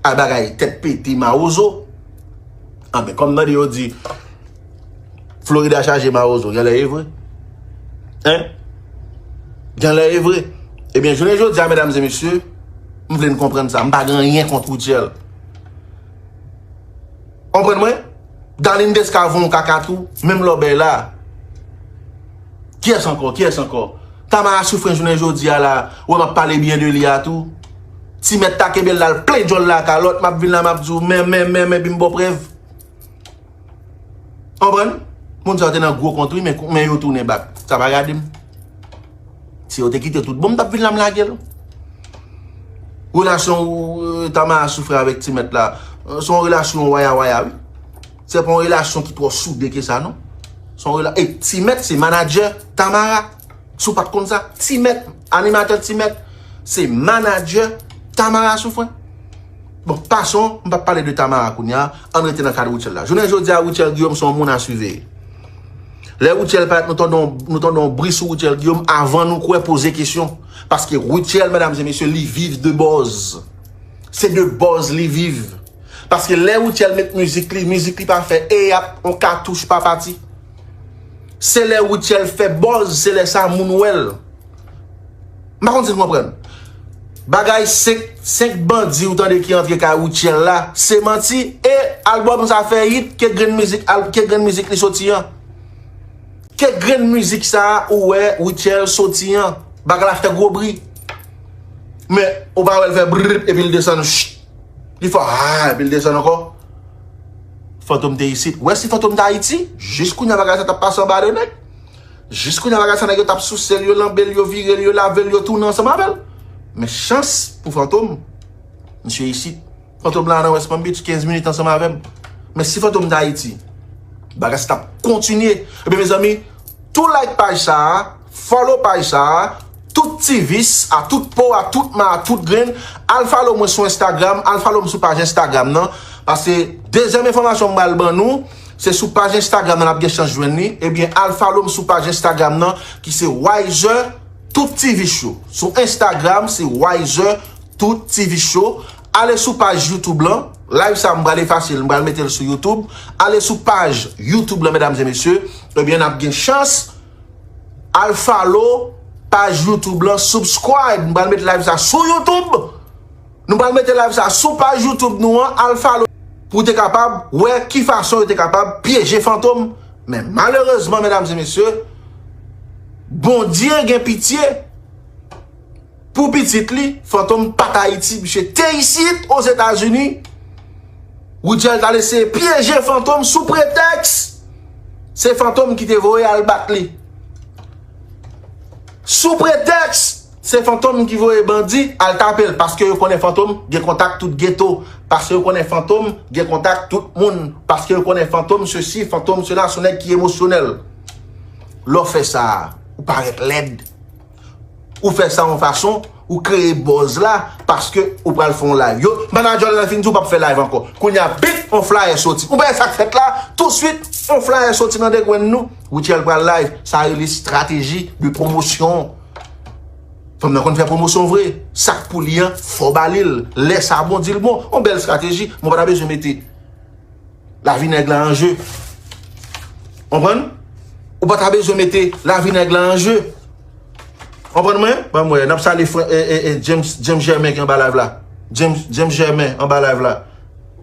Ay bagay, tèt pete, mawozo. Anben, kòm tande yo di, Florida chaje mawozo, genlè e vre. Hein? Genlè e vre. Ebyen, jounen jodi a, medam e mesye, m vle n konprann sa. M pa gen anyen kont Rutshelle. Konprann mwen? Darline Desca voye yon kaka tou, menm lòbèy la. Kiyès ankò? Kiyès ankò? Tamara Soufren jounen jodi a la, wè m ap pale byen de li a tou. Ti mèt ta kenbe l la, l plen djòl la kalòt, m ap vin la, m ap di w, men, men, men, men, epi m ba w prèv. Konprann? Moun sa yo te nan gwo kont wi, men, men yo tounen bak. Sa pa gade m. Si yo te kite tout bon, m t ap vin la m lage l. Relasyon ou, euh, Tamara Soufren avèk Ti Mèt la, euh, se yon relasyon waya waya wi. Se pa yon relasyon ki twò soude ke sa non. Se yon rela-, e Ti Mèt se manadjè Tamara. Si w pa t konn sa, Ti Mèt, animatè Ti Mèt, se manadjè Tamara Soufren. Bon, pason, m p ap pale de Tamara kounye a, ann rete nan kad Rutshelle la. Jounen jodi a, Rutshelle Guillaume se yon moun a siveye. Lè Rutshelle parèt, nou tande yon, nou tande yon bri sou Rutshelle Guillaume, avan nou kwè, poze kesyon. Paske Rutshelle, medam e mesye, li viv de buzz. Se de buzz li viv. Paske lè Rutshelle met mizik li, mizik li pa fè eyap, on katouch pa pati. Se lè Rutshelle fè buzz, se lè sa moun wè l. M pa konn si n konprann. Bagay senk, senk bandi ou tande ki antre kay Rutshelle la, se manti. E albòm sa fè hit, ke grenn mizik, al-, ke grenn mizik li soti an. Ke grenn mizik sa ou wè Rutshelle soti an. Bagay la fè gwo bri. Men, ou pa wè l fè brrr, epi l desann, ch, li fè, ah, epi l desann ankò. Fantom te isit. Ou wè si Fantom t Ayiti, jis kounye a bagay sa t ap pase anba de nèg. Jis kounye a bagay sa nèg yo t ap souse l, yo lanbe l, yo vire l, yo lave l, yo tounen ansanm avè l. Men chans pou Fantom, misye isit. Fantom la nan West Palm Beach, kenz minit ansanm avè m. Men si Fantom t Ayiti, bagay sa t ap kontinye. Ebyen, mezanmi, tou like paj sa a, follow paj sa a, tout ti vis, a tout po, a tout ma, a tout grenn, al follow mwen sou Instagram, al follow m sou paj Instagram nan. Paske dezyèm enfòmasyon m pral ban nou, se sou paj Instagram nan n ap gen chans jwenn li. Ebyen, al follow m sou paj Instagram nan, ki se Wiser Tout T V Show. Sou Instagram, se Wiser Tout T V Show. Ale sou paj YouTube lan. Live sa, m pral efase l, m pral mete l sou YouTube. Ale sou paj YouTube lan, medam e mesye. Ebyen, n ap gen chans al follow paj YouTube lan, subscribe. M pral mete live sa sou YouTube. Nou pral mete live sa sou paj YouTube nou an, al follow pou w te kapab wè ki fason yo te kapab pyeje Fantom. Men malerezman, medam e mesye, Bondye gen pitye. Pou pitit li, Fantom pa t Ayiti, misye te isit, Ozetazini. Rutshelle t al eseye pyeje Fantom sou pretèks se Fantom ki te voye al bat li. Sou pretèks se Fantom ki voye bandi al tape l, paske yo konnen Fantom gen kontak tout geto, paske yo konnen Fantom gen kontak tout moun, paske yo konnen Fantom sesi, Fantom sela, se yon nèg ki emosyonèl. Lè w fè sa, ou parèt lèd. Ou fè sa yon fason, ou kreye buzz la, paske ou pral fè yon live. Yo, manadjè w la fin di w p ap fè live ankò. Kounye a, bip, yon flyer soti. Ou pa wè sa k fèt la? Touswit, yon flyer soti nan de grenn nou. Rutshelle pral live. Sa rele strateji de pwomosyon. Fanm nan konn fè pwomosyon vre. Sa k pou li an, fò w ba li l. Lè sa bon, di l bon. Yon bèl strateji. Mwen pa ta bezwen mete lavi nèg la an je. Konprann? Ou pa ta bezwen mete lavi nèg la an je. Konprann mwen? Ban m wè, n ap salye frè, e, e, e, James, James Germain ki anba live la. James, James Germain anba live la.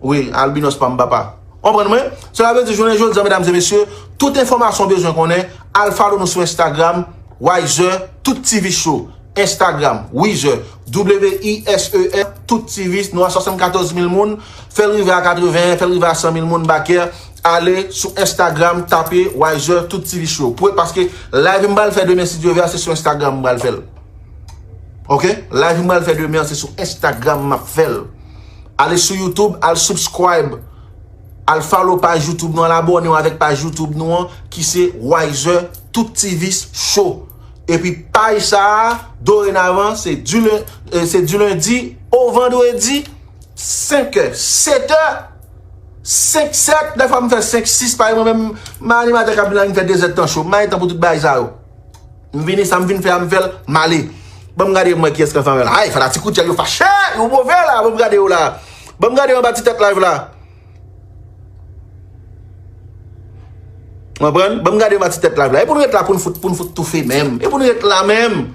Wi, Albinos pa m papa. Konprann mwen? Sela vle di, jounen jodi a, medam e mesye, tout enfòmasyon w bezwen konnen, al follow nou sou Instagram, Wiser, Tout T V Show. Instagram, Wiser, W I S E R, Tout T V, nou a swasannkatòz mil moun, fè l rive a katreven, fè l rive a san mil moun, bakè, ale sou Instagram, tape Wiser, Tout T V Show. Pou, paske live m pral fè demen, si Dye vle, se sou Instagram m pral fè l. Oke? Live m pral fè demen, se sou Instagram m ap fè l. Ale sou YouTube, al subscribe. Al follow paj YouTube nou an, al abòne w avèk paj YouTube nou an, ki se Wiser Tout T V Show. Epi paj sa a, dorenavan, se di len-, eh, se di lendi o vandredi, senk è, sèt è, senk, sèt, dèfwa m fè senk, sis, parèy mwen menm, m animatè k ap vin la, vin fè de zèdtan cho. M pa gen tan pou tout bagay sa yo. M vini, sa m vin fè a, m fè l, m ale. Ban m gade mwen kiyès k ansanm avè l. Ay, fanatik Rutshelle yo fache, yo move la, ban m gade yo la. Ban m gade yo anba ti tèt live la. Konprann? Ban m gade yo anba ti tèt live la. E pou n ret la, pou n fout, pou n fout toufe menm. E pou n ret la menm.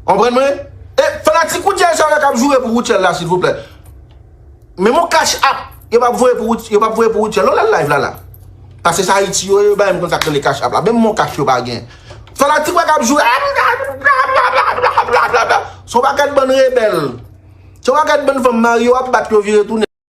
Konprann mwen? E fanatik Rutshelle sa yo k ap joure pou Rutshelle la, silvouplè. Men mon Cash App, yo p ap voye pou Rut-, yo p ap voye pou Rutshelle non, lè l live la la. Paske se Ayiti yo ye, yo bay m konn sa k rele Cash App la. Menm mon Cash yo pa gen. Fanatik mwen k ap joure. Se yon pakèt bann rebèl. Se yon pakèt bann fanm marye, w ap bat yo vire tounen.